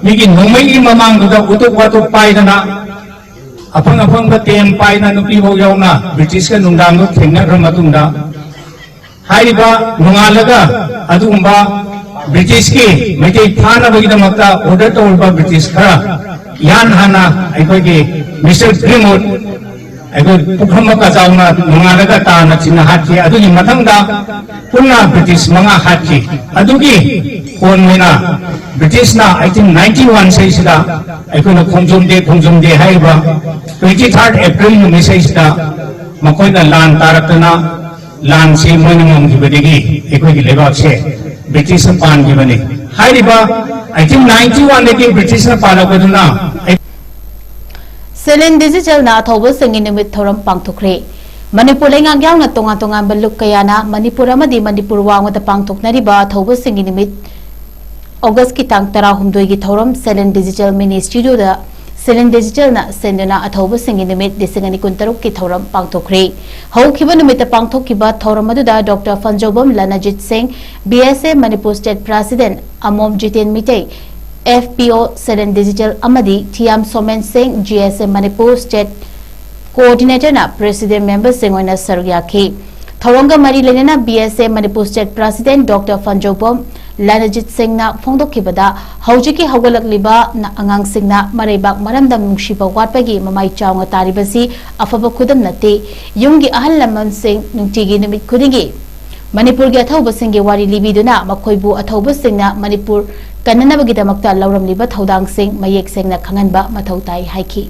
ꯃꯤꯒꯤ ꯅꯣꯡꯃꯩꯒꯤ ꯃꯃꯥꯡꯗꯨꯗ ꯎꯇꯨꯞ ꯋꯥꯇꯨꯞ ꯄꯥꯏꯗꯅ ꯑꯐꯪ ꯑꯐꯪꯕ ꯇꯦꯟ ꯄꯥꯏꯅ ꯅꯨꯄꯤꯐꯥꯎ ꯌꯥꯎꯅ ꯕ꯭ꯔꯤꯇꯤꯁꯀ ꯅꯨꯡꯗꯥꯡꯗꯣ ꯊꯦꯡꯅꯈ꯭ꯔ ꯃꯇꯨꯡꯗ ꯍꯥꯏꯔꯤꯕ ꯅꯣꯡꯉꯥꯜꯂꯒ ꯑꯗꯨꯒꯨꯝꯕ ꯕ꯭ꯔꯤꯇꯤꯁꯀꯤ ꯃꯩꯇꯩ ꯐꯥꯅꯕꯒꯤꯗꯃꯛꯇ order ꯇꯧꯔꯤꯕ ꯕ꯭ꯔꯤꯇꯤꯁ ꯈꯔ ꯏꯍꯥꯟ ꯍꯥꯟꯅ ꯑꯩꯈꯣꯏꯒꯤ Mister Greenwood ꯑꯩꯈꯣꯏ ꯄꯨꯈ꯭ꯔꯝꯕ ꯀꯆꯥꯎꯅ ꯅꯣꯡꯉꯥꯜꯂꯒ ꯇꯥꯅ ꯆꯤꯡꯅ ꯍꯥꯠꯈꯤ꯫ ꯑꯗꯨꯒꯤ ꯃꯊꯪꯗ ꯄꯨꯟꯅ ꯕ꯭ꯔꯤꯇꯤꯁ ꯃꯉꯥ ꯍꯥꯠꯈꯤ꯫ ꯑꯗꯨꯒꯤ ꯀꯣꯟ ꯑꯣꯏꯅ ꯕ꯭ꯔꯤꯇꯤꯁꯅ eighteen ninety one ꯁꯤꯗꯩꯁꯤꯗ ꯑꯩꯈꯣꯏꯅ ꯈꯣꯡꯖꯣꯝ ꯗꯦ, ꯈꯣꯡꯖꯣꯝ ꯗꯦ ꯍꯥꯏꯔꯤꯕ twenty third April ꯅꯨꯃꯤꯠꯁꯤꯗꯩꯁꯤꯗ ꯃꯈꯣꯏꯅ ꯂꯥꯟ ꯇꯥꯔꯛꯇꯅ ꯂꯥꯟꯁꯤ ꯃꯣꯏꯅ ꯉꯝꯈꯤꯕꯗꯒꯤ ꯑꯩꯈꯣꯏꯒꯤ ꯂꯩꯕꯥꯛꯁꯦ ꯕ꯭ꯔꯤꯇꯤꯁꯅ ꯄꯥꯟꯈꯤꯕꯅꯤ꯫ ꯍꯥꯏꯔꯤꯕ eighteen ninety one ꯗꯒꯤ ꯕ꯭ꯔꯤꯇꯤꯁꯅ ꯄꯥꯜꯂꯛꯄꯗꯨꯅ ꯑꯩ Silent Digitalꯅ ꯑꯊꯧꯕꯁꯤꯡꯒꯤ ꯅꯨꯃꯤꯠ ꯊꯧꯔꯝ ꯄꯥꯡꯊꯣꯛꯈ꯭ꯔꯦ꯫ ꯃꯅꯤꯄꯨꯔ ꯂꯩꯉꯥꯛ ꯌꯥꯎꯅ ꯇꯣꯉꯥꯟ ꯇꯣꯉꯥꯟꯕ ꯂꯨꯞ ꯀꯌꯥꯅ ꯃꯅꯤꯄꯨꯔ ꯑꯃꯗꯤ ꯃꯅꯤꯄꯨꯔ ꯋꯥꯡꯃꯗ ꯄꯥꯡꯊꯣꯛꯅꯔꯤꯕ ꯑꯊꯧꯕꯁꯤꯡꯒꯤ ꯅꯨꯃꯤꯠ Augustꯀꯤ ꯇꯥꯡ ꯇꯔꯥꯍꯨꯝꯗꯣꯏꯒꯤ ꯊꯧꯔꯝ Silent Digital Mini Studioꯗ ꯁꯦꯂꯦꯟ ꯗꯤꯖꯤꯇꯦꯜꯅ ꯁꯤꯟꯗꯨꯅ ꯑꯊꯧꯕꯁꯤꯡꯒꯤ ꯅꯨꯃꯤꯠ ꯂꯤꯁꯤꯡ ꯑꯅꯤ ꯀꯨꯟꯇꯔꯨꯛꯀꯤ ꯊꯧꯔꯝ ꯄꯥꯡꯊꯣꯛꯈ꯭ꯔꯦ꯫ ꯍꯧꯈꯤꯕ ꯅꯨꯃꯤꯠꯇ ꯄꯥꯡꯊꯣꯛꯈꯤꯕ ꯊꯧꯔꯝ ꯑꯗꯨꯗ doctor Phanjoubam Ranjit Singh, B S A Manipur state president Amom Jiten Meitei, F P O ꯁꯦꯂꯦꯟ ꯗꯤꯖꯤꯇꯦꯜ ꯑꯃꯗꯤ Thiyam Somen Singh, G S A Manipur state ꯀꯣꯑꯣꯔꯗꯤꯅꯦꯇꯔꯅ ꯄ꯭ꯔꯦꯁꯤꯗꯦꯟꯠ ꯃꯦꯝꯕꯔꯁꯤꯡ ꯑꯣꯏꯅ ꯁꯔꯨꯛ ꯌꯥꯈꯤ꯫ ꯊꯧꯔꯝꯒ ꯃꯔꯤ ꯂꯩꯅꯅ B S A Manipur state president doctor Phanjoubam Ranjit ꯁꯤꯡꯅ ꯐꯣꯡꯗꯣꯛꯈꯤꯕꯗ, ꯍꯧꯖꯤꯛꯀꯤ ꯍꯧꯒꯠꯂꯛꯂꯤꯕ ꯅ-, ꯑꯉꯥꯡꯁꯤꯡꯅ ꯃꯔꯩꯕꯥꯛ ꯃꯔꯝꯗꯝ ꯅꯨꯡꯁꯤꯕ ꯋꯥꯠꯄꯒꯤ ꯃꯃꯥꯏ ꯆꯥꯎꯅ ꯇꯥꯔꯤꯕꯁꯤ ꯑꯐꯕ ꯈꯨꯗꯝ ꯅꯠꯇꯦ꯫ ꯌꯨꯝꯒꯤ ꯑꯍꯜ ꯂꯃꯟꯁꯤꯡ ꯅꯨꯡꯇꯤꯒꯤ ꯅꯨꯃꯤꯠ ꯈꯨꯗꯤꯡꯒꯤ ꯃꯅꯤꯄꯨꯔꯒꯤ ꯑꯊꯧꯕꯁꯤꯡꯒꯤ ꯋꯥꯔꯤ ꯂꯤꯕꯤꯗꯨꯅ ꯃꯈꯣꯏꯕꯨ ꯑꯊꯧꯕꯁꯤꯡꯅ ꯃꯅꯤꯄꯨꯔ ꯀꯟꯅꯅꯕꯒꯤꯗꯃꯛꯇ ꯂꯧꯔꯝꯂꯤꯕ ꯊꯧꯗꯥꯡꯁꯤꯡ ꯃꯌꯦꯛ ꯁꯦꯡꯅ ꯈꯪꯍꯟꯕ ꯃꯊꯧ ꯇꯥꯏ ꯍꯥꯏꯈꯤ꯫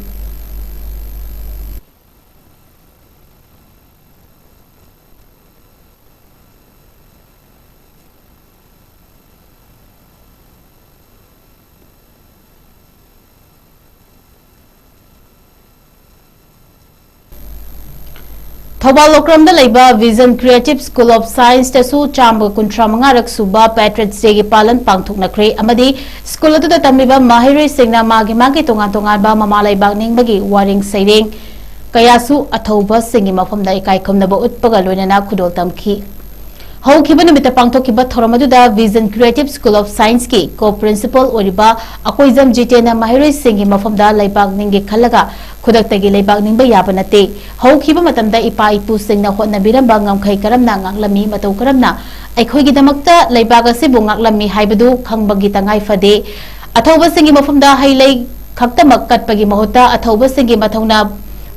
ꯊꯧꯕꯥꯜ ꯂꯣꯀ꯭ꯔꯝꯗ ꯂꯩꯕ Vision Creative School of Science ꯇꯁꯨ ꯆꯥꯝꯃꯒ ꯀꯨꯟꯊ꯭ꯔꯥ ꯃꯉꯥꯔꯛ ꯁꯨꯕ Patriots Day ꯒꯤ ꯄꯥꯂꯟ ꯄꯥꯡꯊꯣꯛꯅꯈ꯭ꯔꯦ ꯑꯃꯗꯤ ꯁ꯭ꯀꯨꯜ ꯑꯗꯨꯗ ꯇꯝꯂꯤꯕ ꯃꯍꯩꯔꯣꯏꯁꯤꯡꯅ ꯃꯥꯒꯤ ꯃꯥꯒꯤ ꯇꯣꯉꯥꯟ ꯇꯣꯉꯥꯟꯕ ꯃꯃꯥ ꯂꯩꯕꯥꯛ ꯅꯤꯡꯕꯒꯤ ꯋꯥꯔꯦꯡ ꯁꯩꯔꯦꯡ ꯀꯌꯥꯁꯨ ꯑꯊꯧꯕꯁꯤꯡꯒꯤ ꯃꯐꯝꯗ ꯏꯀꯥꯏ ꯈꯨꯝꯅꯕ ꯎꯠꯄꯒ ꯂꯣꯏꯅꯅ ꯈꯨꯗꯣꯜ ꯇꯝꯈꯤ꯫ ꯍꯧꯈꯤꯕ ꯅꯨꯃꯤꯠꯇ ꯄꯥꯡꯊꯣꯛꯈꯤꯕ ꯊꯧꯔꯝ ꯑꯗꯨꯗ Vision Creative School of Science ꯀꯤ co-principal ꯑꯣꯏꯔꯤꯕ ꯑꯀꯣꯏꯖꯝ ꯖꯤꯇꯦꯟꯅ ꯃꯍꯩꯔꯣꯏꯁꯤꯡꯒꯤ ꯃꯐꯝꯗ ꯂꯩꯕꯥꯛ ꯅꯤꯡꯒꯦ ꯈꯜꯂꯒ ꯈꯨꯗꯛꯇꯒꯤ ꯂꯩꯕꯥꯛ ꯅꯤꯡꯕ ꯌꯥꯕ ꯅꯠꯇꯦ꯫ ꯍꯧꯈꯤꯕ ꯃꯇꯝꯗ ꯏꯄꯥ ꯏꯄꯨꯁꯤꯡꯅ ꯍꯣꯠꯅꯕꯤꯔꯝꯕ ꯉꯝꯈꯩ ꯀꯔꯝꯅ ꯉꯥꯛꯂꯝꯃꯤ, ꯃꯇꯧ ꯀꯔꯝꯅ ꯑꯩꯈꯣꯏꯒꯤꯗꯃꯛꯇ ꯂꯩꯕꯥꯛ ꯑꯁꯤꯕꯨ ꯉꯥꯛꯂꯝꯃꯤ ꯍꯥꯏꯕꯗꯨ ꯈꯪꯕꯒꯤ ꯇꯉꯥꯏ ꯐꯗꯦ꯫ ꯑꯊꯧꯕꯁꯤꯡꯒꯤ ꯃꯐꯝꯗ ꯍꯩ ꯂꯩ ꯈꯛꯇꯃꯛ ꯀꯠꯄꯒꯤ ꯃꯍꯨꯠꯇ ꯑꯊꯧꯕꯁꯤꯡꯒꯤ ꯃꯊꯧꯅꯥ,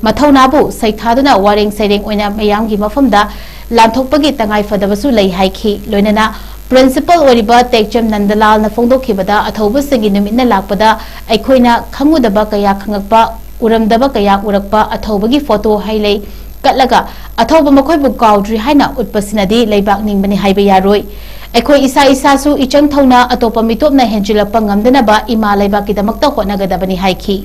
ꯃꯊꯧꯅꯥꯕꯨ ꯁꯩꯊꯥꯗꯨꯅ ꯋꯥꯔꯦꯡ ꯁꯩꯔꯦꯡ ꯑꯣꯏꯅ ꯃꯌꯥꯝꯒꯤ ꯃꯐꯝꯗ ꯂꯥꯟꯊꯣꯛꯄꯒꯤ ꯇꯉꯥꯏ ꯐꯗꯕꯁꯨ ꯂꯩ ꯍꯥꯏꯈꯤ꯫ ꯂꯣꯏꯅꯅ principal ꯑꯣꯏꯔꯤꯕ ꯇꯦꯛꯆꯝ ꯅꯟꯗꯂꯥꯜꯅ ꯐꯣꯡꯗꯣꯛꯈꯤꯕꯗ, ꯑꯊꯧꯕꯁꯤꯡꯒꯤ ꯅꯨꯃꯤꯠꯅ ꯂꯥꯛꯄꯗ ꯑꯩꯈꯣꯏꯅ ꯈꯪꯉꯨꯗꯕ ꯀꯌꯥ ꯈꯪꯉꯛꯄ, ꯎꯔꯝꯗꯕ ꯀꯌꯥ ꯎꯔꯛꯄ, ꯑꯊꯧꯕꯒꯤ photo ꯍꯩ ꯂꯩ ꯀꯠꯂꯒ ꯑꯊꯧꯕ ꯃꯈꯣꯏꯕꯨ ꯀꯥꯎꯗ꯭ꯔꯤ ꯍꯥꯏꯅ ꯎꯠꯄꯁꯤꯅꯗꯤ ꯂꯩꯕꯥꯛ ꯅꯤꯡꯕꯅꯤ ꯍꯥꯏꯕ ꯌꯥꯔꯣꯏ꯫ ꯑꯩꯈꯣꯏ ꯏꯁꯥ ꯏꯁꯥꯁꯨ ꯏꯆꯪ ꯊꯧꯅ ꯑꯇꯣꯞꯄ ꯃꯤꯇꯣꯞꯅ ꯍꯦꯟꯖꯤꯜꯂꯛꯄ ꯉꯝꯗꯅꯕ ꯏꯃꯥ ꯂꯩꯕꯥꯛꯀꯤꯗꯃꯛꯇ ꯍꯣꯠꯅꯒꯗꯕꯅꯤ ꯍꯥꯏꯈꯤ꯫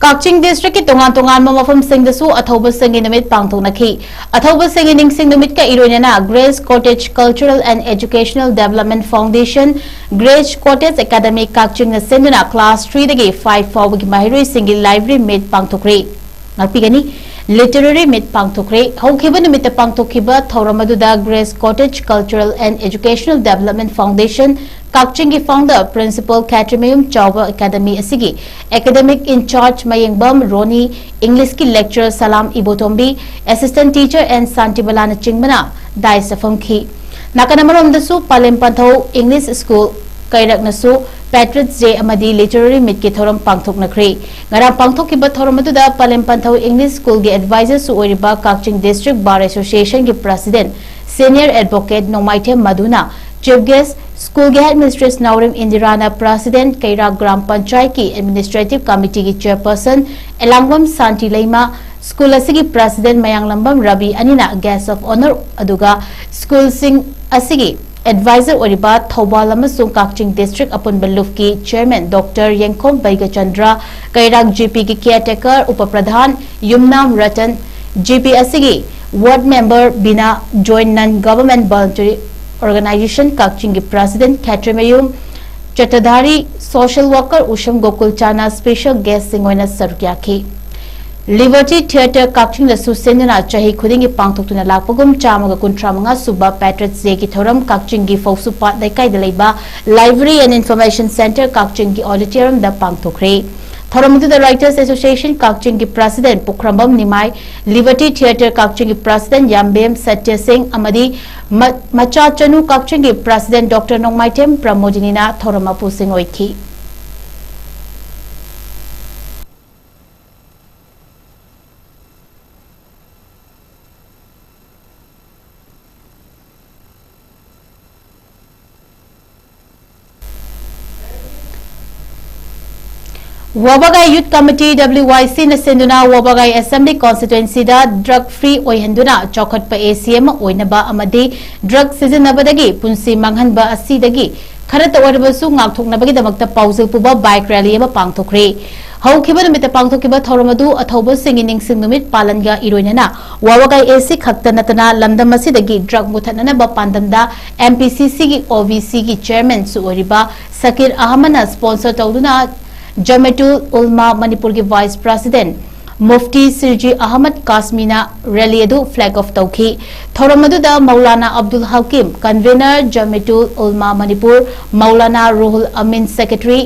ꯀꯛꯆꯤꯡ ꯗꯤꯁꯇ꯭ꯔꯤꯛꯀꯤ ꯇꯣꯉꯥꯟ ꯇꯣꯉꯥꯟꯕ ꯃꯐꯝꯁꯤꯡꯗꯁꯨ ꯑꯊꯧꯕꯁꯤꯡꯒꯤ ꯅꯨꯃꯤꯠ ꯄꯥꯡꯊꯣꯛꯅꯈꯤ꯫ ꯑꯊꯧꯕꯁꯤꯡꯒꯤ ꯅꯤꯡꯁꯤꯡ ꯅꯨꯃꯤꯠꯀ ꯏꯔꯣꯏꯅꯅ Grace Cottage Cultural and Educational Development Foundation, Grace Cottage Academy ꯀꯛꯆꯤꯡꯅ ꯁꯤꯟꯗꯨꯅ class three ꯗꯒꯤ five ꯐꯥꯎꯕꯒꯤ ꯃꯍꯩꯔꯣꯏꯁꯤꯡꯒꯤ library meet ꯄꯥꯡꯊꯣꯛꯈ꯭ꯔꯦ꯫ ꯉꯥꯛꯄꯤꯒꯅꯤ, literary meet ꯄꯥꯡꯊꯣꯛꯈ꯭ꯔꯦ꯫ ꯍꯧꯈꯤꯕ ꯅꯨꯃꯤꯠꯇ ꯄꯥꯡꯊꯣꯛꯈꯤꯕ ꯊꯧꯔꯝ ꯑꯗꯨꯗ Grace Cottage Cultural and Educational Development Foundation ꯀꯛꯆꯤꯡꯒꯤ founder principal ꯈꯦꯇ꯭ꯔꯤꯃꯌꯨꯝ ꯆꯥꯎꯕ academy ꯑꯁꯤꯒꯤ academic in charge Mayengbam ꯔꯣꯅꯤ, English ꯀꯤ lecturer ꯁꯂꯥꯝ ꯏꯕꯣꯇꯣꯝꯕꯤ, assistant teacher N ꯁꯥꯟꯇꯤꯕꯂꯥꯅꯆꯤꯡꯕꯅ dais ꯇ ꯐꯝꯈꯤ꯫ ꯅꯥꯀꯟ ꯑꯃꯔꯣꯝꯗꯁꯨ ꯄꯥꯂꯦꯝ ꯄꯟꯊꯧ English School ꯀꯩꯔꯛꯅꯁꯨ Patriots Day ꯑꯃꯗꯤ literary meet ꯀꯤ ꯊꯧꯔꯝ ꯄꯥꯡꯊꯣꯛꯅꯈ꯭ꯔꯦ꯫ ꯉꯔꯥꯡ ꯄꯥꯡꯊꯣꯛꯈꯤꯕ ꯊꯧꯔꯝ ꯑꯗꯨꯗ ꯄꯥꯂꯦꯝ ꯄꯟꯊꯧ English School ꯒꯤ advisor ꯁꯨ ꯑꯣꯏꯔꯤꯕ ꯀꯛꯆꯤꯡ District Bar Association ꯒꯤ president senior advocate ꯅꯣꯡꯃꯥꯏꯊꯦꯝ ꯃꯙꯨꯅ chief guest, school ꯒꯤ headmistress ꯅꯥꯎꯔꯦꯝ ꯏꯟꯗꯤꯔꯥꯅ president, ꯀꯩꯔꯥꯛ ꯒ꯭ꯔꯥꯝ ꯄꯟꯆꯥꯌꯠꯀꯤ administrative committee ꯒꯤ chairperson ꯑꯦꯂꯥꯡꯕꯝ ꯁꯥꯟꯇꯤ ꯂꯩꯃ, school ꯑꯁꯤꯒꯤ president ꯃꯌꯥꯡꯂꯝꯕꯝ ꯔꯕꯤ ꯑꯅꯤꯅ guest of honour, ꯑꯗꯨꯒ school ꯁꯤꯡ ꯑꯁꯤꯒꯤ advisor ꯑꯣꯏꯔꯤꯕ ꯊꯧꯕꯥꯜ ꯑꯃꯁꯨꯡ ꯀꯛꯆꯤꯡ district ꯑꯄꯨꯟꯕ ꯂꯨꯞꯀꯤ chairman Doctor ꯌꯦꯡꯈꯣꯝ ꯕꯩꯒꯆꯟꯗ꯭ꯔ, ꯀꯩꯔꯥꯛ G P ꯒꯤ caretaker ꯎꯄ ꯄ꯭ꯔꯙꯥꯟ ꯌꯨꯝꯅꯥꯝ ꯔꯇꯟ, G P ꯑꯁꯤꯒꯤ ward member ꯕꯤꯅꯥ, joint non government voluntary organization ꯀꯛꯆꯤꯡꯒꯤ president ꯈꯦꯇ꯭ꯔꯤꯃꯌꯨꯝ ꯆꯇ꯭ꯔꯙꯥꯔꯤ, social worker ꯎꯁꯝ ꯒꯣꯀꯨꯜ ꯆꯥꯅ special guest ꯁꯤꯡ ꯑꯣꯏꯅ ꯁꯔꯨꯛ ꯌꯥꯈꯤ꯫ Liberty Theatre ꯀꯛꯆꯤꯡꯗꯁꯨ ꯁꯤꯟꯗꯨꯅ ꯆꯍꯤ ꯈꯨꯗꯤꯡꯒꯤ ꯄꯥꯡꯊꯣꯛꯇꯨꯅ ꯂꯥꯛꯄꯒꯨꯝ ꯆꯥꯝꯃꯒ ꯀꯨꯟꯊ꯭ꯔꯥ ꯃꯉꯥ ꯁꯨꯕ Patriots Day ꯒꯤ ꯊꯧꯔꯝ ꯀꯛꯆꯤꯡꯒꯤ ꯐꯧꯁꯨꯄꯥꯠ ꯂꯩꯀꯥꯏꯗ ꯂꯩꯕ Library and Information Centre ꯀꯛꯆꯤꯡꯒꯤ auditorium ꯗ ꯄꯥꯡꯊꯣꯛꯈ꯭ꯔꯦ꯫ ꯊꯧꯔꯝ ꯑꯗꯨꯗ Writers Association ꯀꯛꯆꯤꯡꯒꯤ president ꯄꯨꯈ꯭ꯔꯝꯕꯝ ꯅꯤꯃꯥꯏ, Liberty Theatre ꯀꯛꯆꯤꯡꯒꯤ president ꯌꯥꯝꯕꯦꯝ ꯁꯇ꯭ꯌ ꯁꯤꯡ ꯑꯃꯗꯤ ꯃ-, ꯃꯆꯥ ꯆꯅꯨ ꯀꯛꯆꯤꯡꯒꯤ president Doctor ꯅꯣꯡꯃꯥꯏꯊꯦꯝ ꯄ꯭ꯔꯃꯣꯗꯤꯅꯤꯅ ꯊꯧꯔꯝ ꯃꯄꯨꯁꯤꯡ ꯑꯣꯏꯈꯤ꯫ ꯋꯥꯕꯒꯥꯏ Youth Committee, W Y C ꯅ ꯁꯤꯟꯗꯨꯅ ꯋꯥꯕꯒꯥꯏ Assembly Constituency ꯗ drug free ꯑꯣꯏꯍꯟꯗꯨꯅ ꯆꯥꯎꯈꯠꯄ A C ꯑꯃ ꯑꯣꯏꯅꯕ ꯑꯃꯗꯤ drug ꯁꯤꯖꯤꯟꯅꯕꯗꯒꯤ ꯄꯨꯟꯁꯤ ꯃꯥꯡꯍꯟꯕ ꯑꯁꯤꯗꯒꯤ ꯈꯔꯇ ꯑꯣꯏꯔꯕꯁꯨ ꯉꯥꯛꯊꯣꯛꯅꯕꯒꯤꯗꯃꯛꯇ ꯄꯥꯎꯖꯦꯜ ꯄꯨꯕ bike rally ꯑꯃ ꯄꯥꯡꯊꯣꯛꯈ꯭ꯔꯦ꯫ ꯍꯧꯈꯤꯕ ꯅꯨꯃꯤꯠꯇ ꯄꯥꯡꯊꯣꯛꯈꯤꯕ ꯊꯧꯔꯝ ꯑꯗꯨ ꯑꯊꯧꯕꯁꯤꯡꯒꯤ ꯅꯤꯡꯁꯤꯡ ꯅꯨꯃꯤꯠ ꯄꯥꯂꯟꯒ ꯏꯔꯣꯏꯅꯅ ꯋꯥꯕꯒꯥꯏ ꯑꯦꯁꯤ ꯈꯛꯇ ꯅꯠꯇꯅ ꯂꯝꯗꯝ ꯑꯁꯤꯗꯒꯤ ꯗ꯭ꯔꯒ ꯃꯨꯊꯠꯅꯅꯕ ꯄꯥꯟꯗꯝꯗ ꯑꯦꯝ ꯄꯤ ꯁꯤ ꯁꯤꯒꯤ ꯑꯣ ꯕꯤ ꯁꯤꯒꯤ ꯆꯤꯌꯔꯃꯦꯟꯁꯨ ꯑꯣꯏꯔꯤꯕ ꯁꯀꯤꯔ ꯑꯍꯃꯗꯅ ꯁ꯭ꯄꯣꯟꯁꯔ ꯇꯧꯗꯨꯅ ꯖꯃꯦꯇꯨꯜ ꯎꯜꯃꯥ ꯃꯅꯤꯄꯨꯔꯒꯤ ꯚꯥꯏꯁ ꯄ꯭ꯔꯁꯤꯗꯦꯟꯠ ꯃꯨꯐꯇꯤ ꯁꯤꯔꯖꯤ ꯑꯍꯃꯗ ꯀꯥꯁꯃꯤꯅ ꯔꯦꯂꯤ ꯑꯗꯨ ꯐ꯭ꯂꯦꯒ ꯑꯣꯐ ꯇꯧꯈꯤ꯫ ꯊꯧꯔꯝ ꯑꯗꯨꯗ Maulana Abdul Hakim, convenor Jamiatul Ulama Manipur, Maulana Ruhul Amin, secretary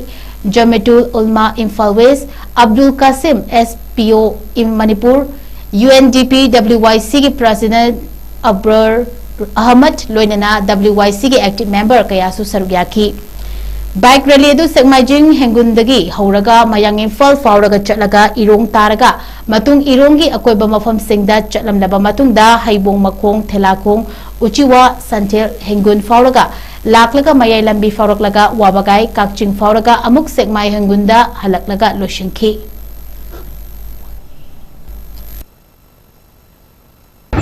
Jamiatul Ulama Imphal west, Abdul Kasim, S P O M Manipur, U N D P W Y ꯁꯤꯒꯤ ꯄ꯭ꯔꯁꯤꯗꯦꯟꯠ ꯑꯕ꯭ꯔꯔ ꯑꯍꯃꯗ, ꯂꯣꯏꯅꯅ ꯗꯕ꯭ꯂꯤꯎ ꯋꯥꯏ ꯁꯤꯒꯤ ꯑꯦꯛꯇꯤꯚ ꯃꯦꯝꯕꯔ ꯀꯌꯥꯁꯨ ꯁꯔꯨꯛ ꯌꯥꯈꯤ꯫ ꯕꯥꯏꯛ ꯔꯦꯂꯤ ꯑꯗꯨ ꯁꯦꯛꯃꯥꯏꯖꯤꯡ ꯍꯦꯡꯒꯨꯟꯗꯒꯤ ꯍꯧꯔꯒ ꯃꯌꯥꯡ ꯏꯝꯐꯥꯜ ꯐꯥꯎꯔꯒ ꯆꯠꯂꯒ ꯏꯔꯣꯡ ꯇꯥꯔꯒ ꯃꯇꯨꯡ ꯏꯔꯣꯡꯒꯤ ꯑꯀꯣꯏꯕ ꯃꯐꯝꯁꯤꯡꯗ ꯆꯠꯂꯝꯂꯕ ꯃꯇꯨꯡꯗ ꯍꯩꯕꯣꯡ ꯃꯈꯣꯡ, ꯊꯦꯂꯥꯈꯣꯡ, ꯎꯆꯤꯋꯥ, ꯁꯟꯊꯦꯜ, ꯍꯦꯡꯒꯨꯟ ꯐꯥꯎꯔꯒ ꯂꯥꯛꯂꯒ ꯃꯌꯥꯏ ꯂꯝꯕꯤ ꯐꯥꯎꯔꯛꯂꯒ ꯋꯥꯕꯒꯥꯏ, ꯀꯛꯆꯤꯡ ꯐꯥꯎꯔꯒ ꯑꯃꯨꯛ ꯁꯦꯛꯃꯥꯏ ꯍꯦꯡꯒꯨꯟꯗ ꯍꯜꯂꯛꯂꯒ ꯂꯣꯏꯁꯤꯟꯈꯤ꯫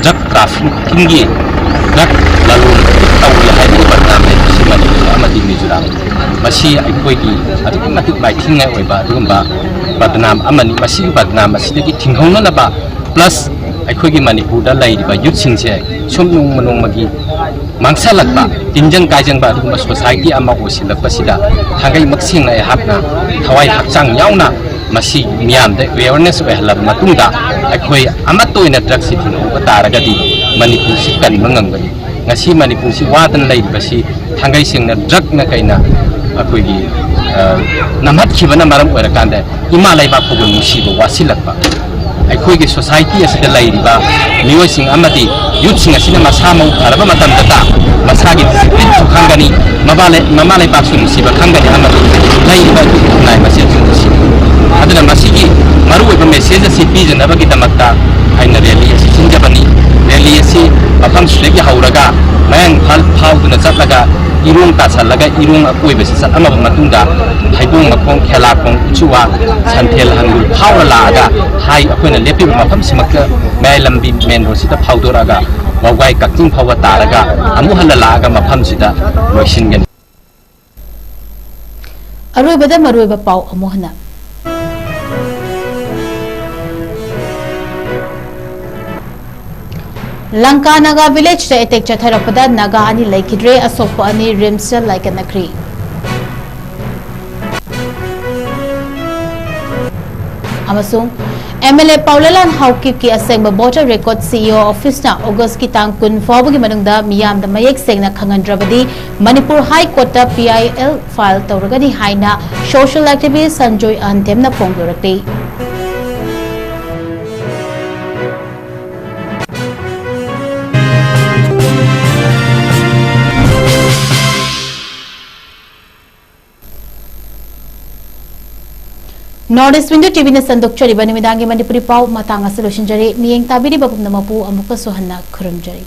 ꯗ꯭ꯔꯒ ꯇ꯭ꯔꯥꯐꯤꯀꯤꯡꯒꯤ, ꯗ꯭ꯔꯒ ꯂꯂꯣꯟ ꯇꯧꯔꯤ ꯍꯥꯏꯕꯒꯤ ꯕꯗꯅꯥꯝ ꯂꯩꯕꯁꯤ ꯃꯅꯤꯄꯨꯔ ꯑꯃꯗꯤ ꯃꯤꯖꯣꯔꯥꯝ, ꯃꯁꯤ ꯑꯩꯈꯣꯏꯒꯤ ꯑꯗꯨꯛꯀꯤ ꯃꯇꯤꯛ ꯃꯥꯏꯊꯤꯅꯤꯡꯉꯥꯏ ꯑꯣꯏꯕ ꯑꯗꯨꯒꯨꯝꯕ ꯕꯗꯅꯥꯝ ꯑꯃꯅꯤ꯫ ꯃꯁꯤꯒꯤ ꯕꯗꯅꯥꯝ ꯑꯁꯤꯗꯒꯤ ꯊꯤꯡꯍꯧꯅꯅꯕ, ꯄ꯭ꯂꯁ ꯑꯩꯈꯣꯏꯒꯤ ꯃꯅꯤꯄꯨꯔꯗ ꯂꯩꯔꯤꯕ ꯌꯨꯠꯁꯤꯡꯁꯦ ꯁꯨꯝ ꯅꯣꯡꯃ ꯅꯣꯡꯃꯒꯤ ꯃꯥꯡꯁꯜꯂꯛꯄ, ꯇꯤꯟꯖꯪ ꯀꯥꯏꯖꯪꯕ ꯑꯗꯨꯒꯨꯝꯕ ꯁꯣꯁꯥꯏꯇꯤ ꯑꯃ ꯑꯣꯏꯁꯤꯜꯂꯛꯄꯁꯤꯗ ꯊꯥꯡꯒꯩꯃꯛ ꯁꯦꯡꯅ ꯑꯩꯍꯥꯛꯅ ꯊꯋꯥꯏ ꯍꯛꯆꯥꯡ ꯌꯥꯎꯅ ꯃꯁꯤ ꯃꯤꯌꯥꯝꯗ ꯑꯦꯋꯦꯌꯔꯅꯦꯁ ꯑꯣꯏꯍꯜꯂꯕ ꯃꯇꯨꯡꯗ ꯑꯩꯈꯣꯏ ꯑꯃꯠꯇ ꯑꯣꯏꯅ ꯗ꯭ꯔꯒꯁꯤ ꯊꯤꯡꯍꯧꯕ ꯇꯥꯔꯒꯗꯤ ꯃꯅꯤꯄꯨꯔꯁꯤ ꯀꯟꯕ ꯉꯝꯒꯅꯤ꯫ ꯉꯁꯤ ꯃꯅꯤꯄꯨꯔꯁꯤ ꯋꯥꯗꯅ ꯂꯩꯔꯤꯕꯁꯤ ꯊꯥꯡꯒꯩ ꯁꯦꯡꯅ ꯗ꯭ꯔꯒꯅ ꯀꯩꯅ ꯑꯩꯈꯣꯏꯒꯤ, ꯑ, ꯅꯝꯍꯠꯈꯤꯕꯅ ꯃꯔꯝ ꯑꯣꯏꯔꯀꯥꯟꯗ ꯏꯃꯥ ꯂꯩꯕꯥꯛ ꯐꯥꯎꯕ ꯅꯨꯡꯁꯤꯕ ꯋꯥꯠꯁꯤꯜꯂꯛꯄ꯫ ꯑꯩꯈꯣꯏꯒꯤ ꯁꯣꯁꯥꯏꯇꯤ ꯑꯁꯤꯗ ꯂꯩꯔꯤꯕ ꯃꯤꯑꯣꯏꯁꯤꯡ ꯑꯃꯗꯤ ꯌꯨꯠꯁꯤꯡ ꯑꯁꯤꯅ ꯃꯁꯥ ꯃꯎ ꯐꯔꯕ ꯃꯇꯝꯗꯇ ꯃꯁꯥꯒꯤ ꯗꯤꯁꯤꯄ꯭ꯂꯤꯟꯁꯨ ꯈꯪꯒꯅꯤ, ꯃꯃꯥ ꯂꯩ-, ꯃꯃꯥ ꯂꯩꯕꯥꯛꯁꯨ ꯅꯨꯡꯁꯤꯕ ꯈꯪꯒꯅꯤ ꯑꯃꯗꯤ ꯂꯩꯔꯤꯕ ꯑꯩꯈꯣꯏꯒꯤ ꯈꯨꯟꯅꯥꯏ ꯃꯁꯦꯜꯁꯨ ꯅꯨꯡꯁꯤꯕ꯫ ꯑꯗꯨꯅ ꯃꯁꯤꯒꯤ ꯃꯔꯨꯑꯣꯏꯕ ꯃꯦꯁꯦꯖ ꯑꯁꯤ ꯄꯤꯖꯅꯕꯒꯤꯗꯃꯛꯇ ꯑꯩꯅ ꯔꯦꯂꯤ ꯑꯁꯤ ꯁꯤꯟꯖꯕꯅꯤ꯫ ꯔꯦꯂꯤ ꯑꯁꯤ ꯃꯐꯝꯁꯤꯗꯒꯤ ꯍꯧꯔꯒ ꯃꯌꯥꯡ ꯏꯝꯐꯥꯜ ꯐꯥꯎꯗꯨꯅ ꯆꯠꯂꯒ ꯏꯔꯣꯡ ꯇꯥꯁꯜꯂꯒ ꯏꯔꯣꯡ ꯑꯀꯣꯏꯕꯁꯤ ꯆꯠꯂꯝꯃꯕ ꯃꯇꯨꯡꯗ ꯍꯩꯕꯣꯡ ꯃꯈꯣꯡ, ꯈꯦꯂꯥꯈꯣꯡ, ꯎꯆꯤꯋꯥ, ꯁꯟꯊꯦꯜ, ꯍꯪꯒꯨꯜ ꯐꯥꯎꯔ ꯂꯥꯛꯑꯒ ꯍꯥꯏ ꯑꯩꯈꯣꯏꯅ ꯂꯦꯞꯄꯤꯕ ꯃꯐꯝꯁꯤꯃꯛꯇ ꯃꯌꯥꯏ ꯂꯝꯕꯤ ꯃꯦꯟ ꯔꯣꯗꯁꯤꯗ ꯐꯥꯎꯗꯣꯔꯛꯑꯒ ꯋꯥꯎꯒꯥꯏ ꯀꯛꯆꯤꯡ ꯐꯥꯎꯕ ꯇꯥꯔꯒ ꯑꯃꯨꯛ ꯍꯟꯅ ꯂꯥꯛꯑꯒ ꯃꯐꯝꯁꯤꯗ ꯂꯣꯏꯁꯤꯟꯒꯅꯤ꯫ ꯑꯔꯣꯏꯕꯗ ꯃꯔꯨꯑꯣꯏꯕ ꯄꯥꯎ ꯑꯃꯨꯛ ꯍꯟꯅ꯫ ꯂꯪꯀꯥ ꯅꯥꯒꯥ ꯚꯤꯂꯦꯖꯇ ꯑꯦꯇꯦꯛ ꯆꯠꯊꯔꯛꯄꯗ ꯅꯥꯒꯥ ꯑꯅꯤ ꯂꯩꯈꯤꯗ꯭ꯔꯦ, ꯑꯁꯣꯛꯄ ꯑꯅꯤ ꯔꯤꯝꯁꯇ ꯂꯥꯏꯀꯠꯅꯈ꯭ꯔꯤ꯫ ꯑꯃꯁꯨꯡ ꯑꯦꯝ ꯑꯦꯜ ꯑꯦ ꯄꯥꯎꯂꯦꯂꯥꯟ ꯍꯥꯎꯀꯤꯞꯀꯤ ꯑꯁꯦꯡꯕ ꯚꯣꯇꯔ ꯔꯦꯀꯣꯔꯗ ꯁꯤ ꯏ ꯑꯣ ꯑꯣꯐꯤꯁꯅ ꯑꯣꯒꯁꯀꯤ ꯇꯥꯡ ꯀꯨꯟ ꯐꯥꯎꯕꯒꯤ ꯃꯅꯨꯡꯗ ꯃꯤꯌꯥꯝꯗ ꯃꯌꯦꯛ ꯁꯦꯡꯅ ꯈꯪꯍꯟꯗ꯭ꯔꯕꯗꯤ ꯃꯅꯤꯄꯨꯔ ꯍꯥꯏ ꯀꯣꯔꯠꯇ ꯄꯤ ꯑꯥꯏ ꯑꯦꯜ ꯐꯥꯏꯜ ꯇꯧꯔꯒꯅꯤ ꯍꯥꯏꯅ ꯁꯣꯁꯤꯌꯦꯜ ꯑꯦꯛꯇꯤꯚꯤꯁ ꯁꯟꯖꯣꯏ ꯑꯍꯟꯊꯦꯝꯅ ꯐꯣꯡꯗꯣꯔꯛꯂꯤ꯫ North East Window T V-ꯅ ꯁꯟꯗꯣꯛꯆꯔꯤꯕ ꯅꯨꯃꯤꯗꯥꯡꯒꯤ ꯃꯅꯤꯄꯨꯔꯤ ꯄꯥꯎ ꯃꯇꯥꯡ ꯑꯁꯤ ꯂꯣꯏꯁꯤꯟꯖꯔꯦ꯫ ꯃꯤꯠꯌꯦꯡ ꯇꯥꯕꯤꯔꯤꯕ ꯄꯨꯝꯅꯃꯛꯄꯨ ꯑꯃꯨꯛꯀꯁꯨ ꯍꯟꯅ ꯈꯨꯔꯨꯝꯖꯔꯤ꯫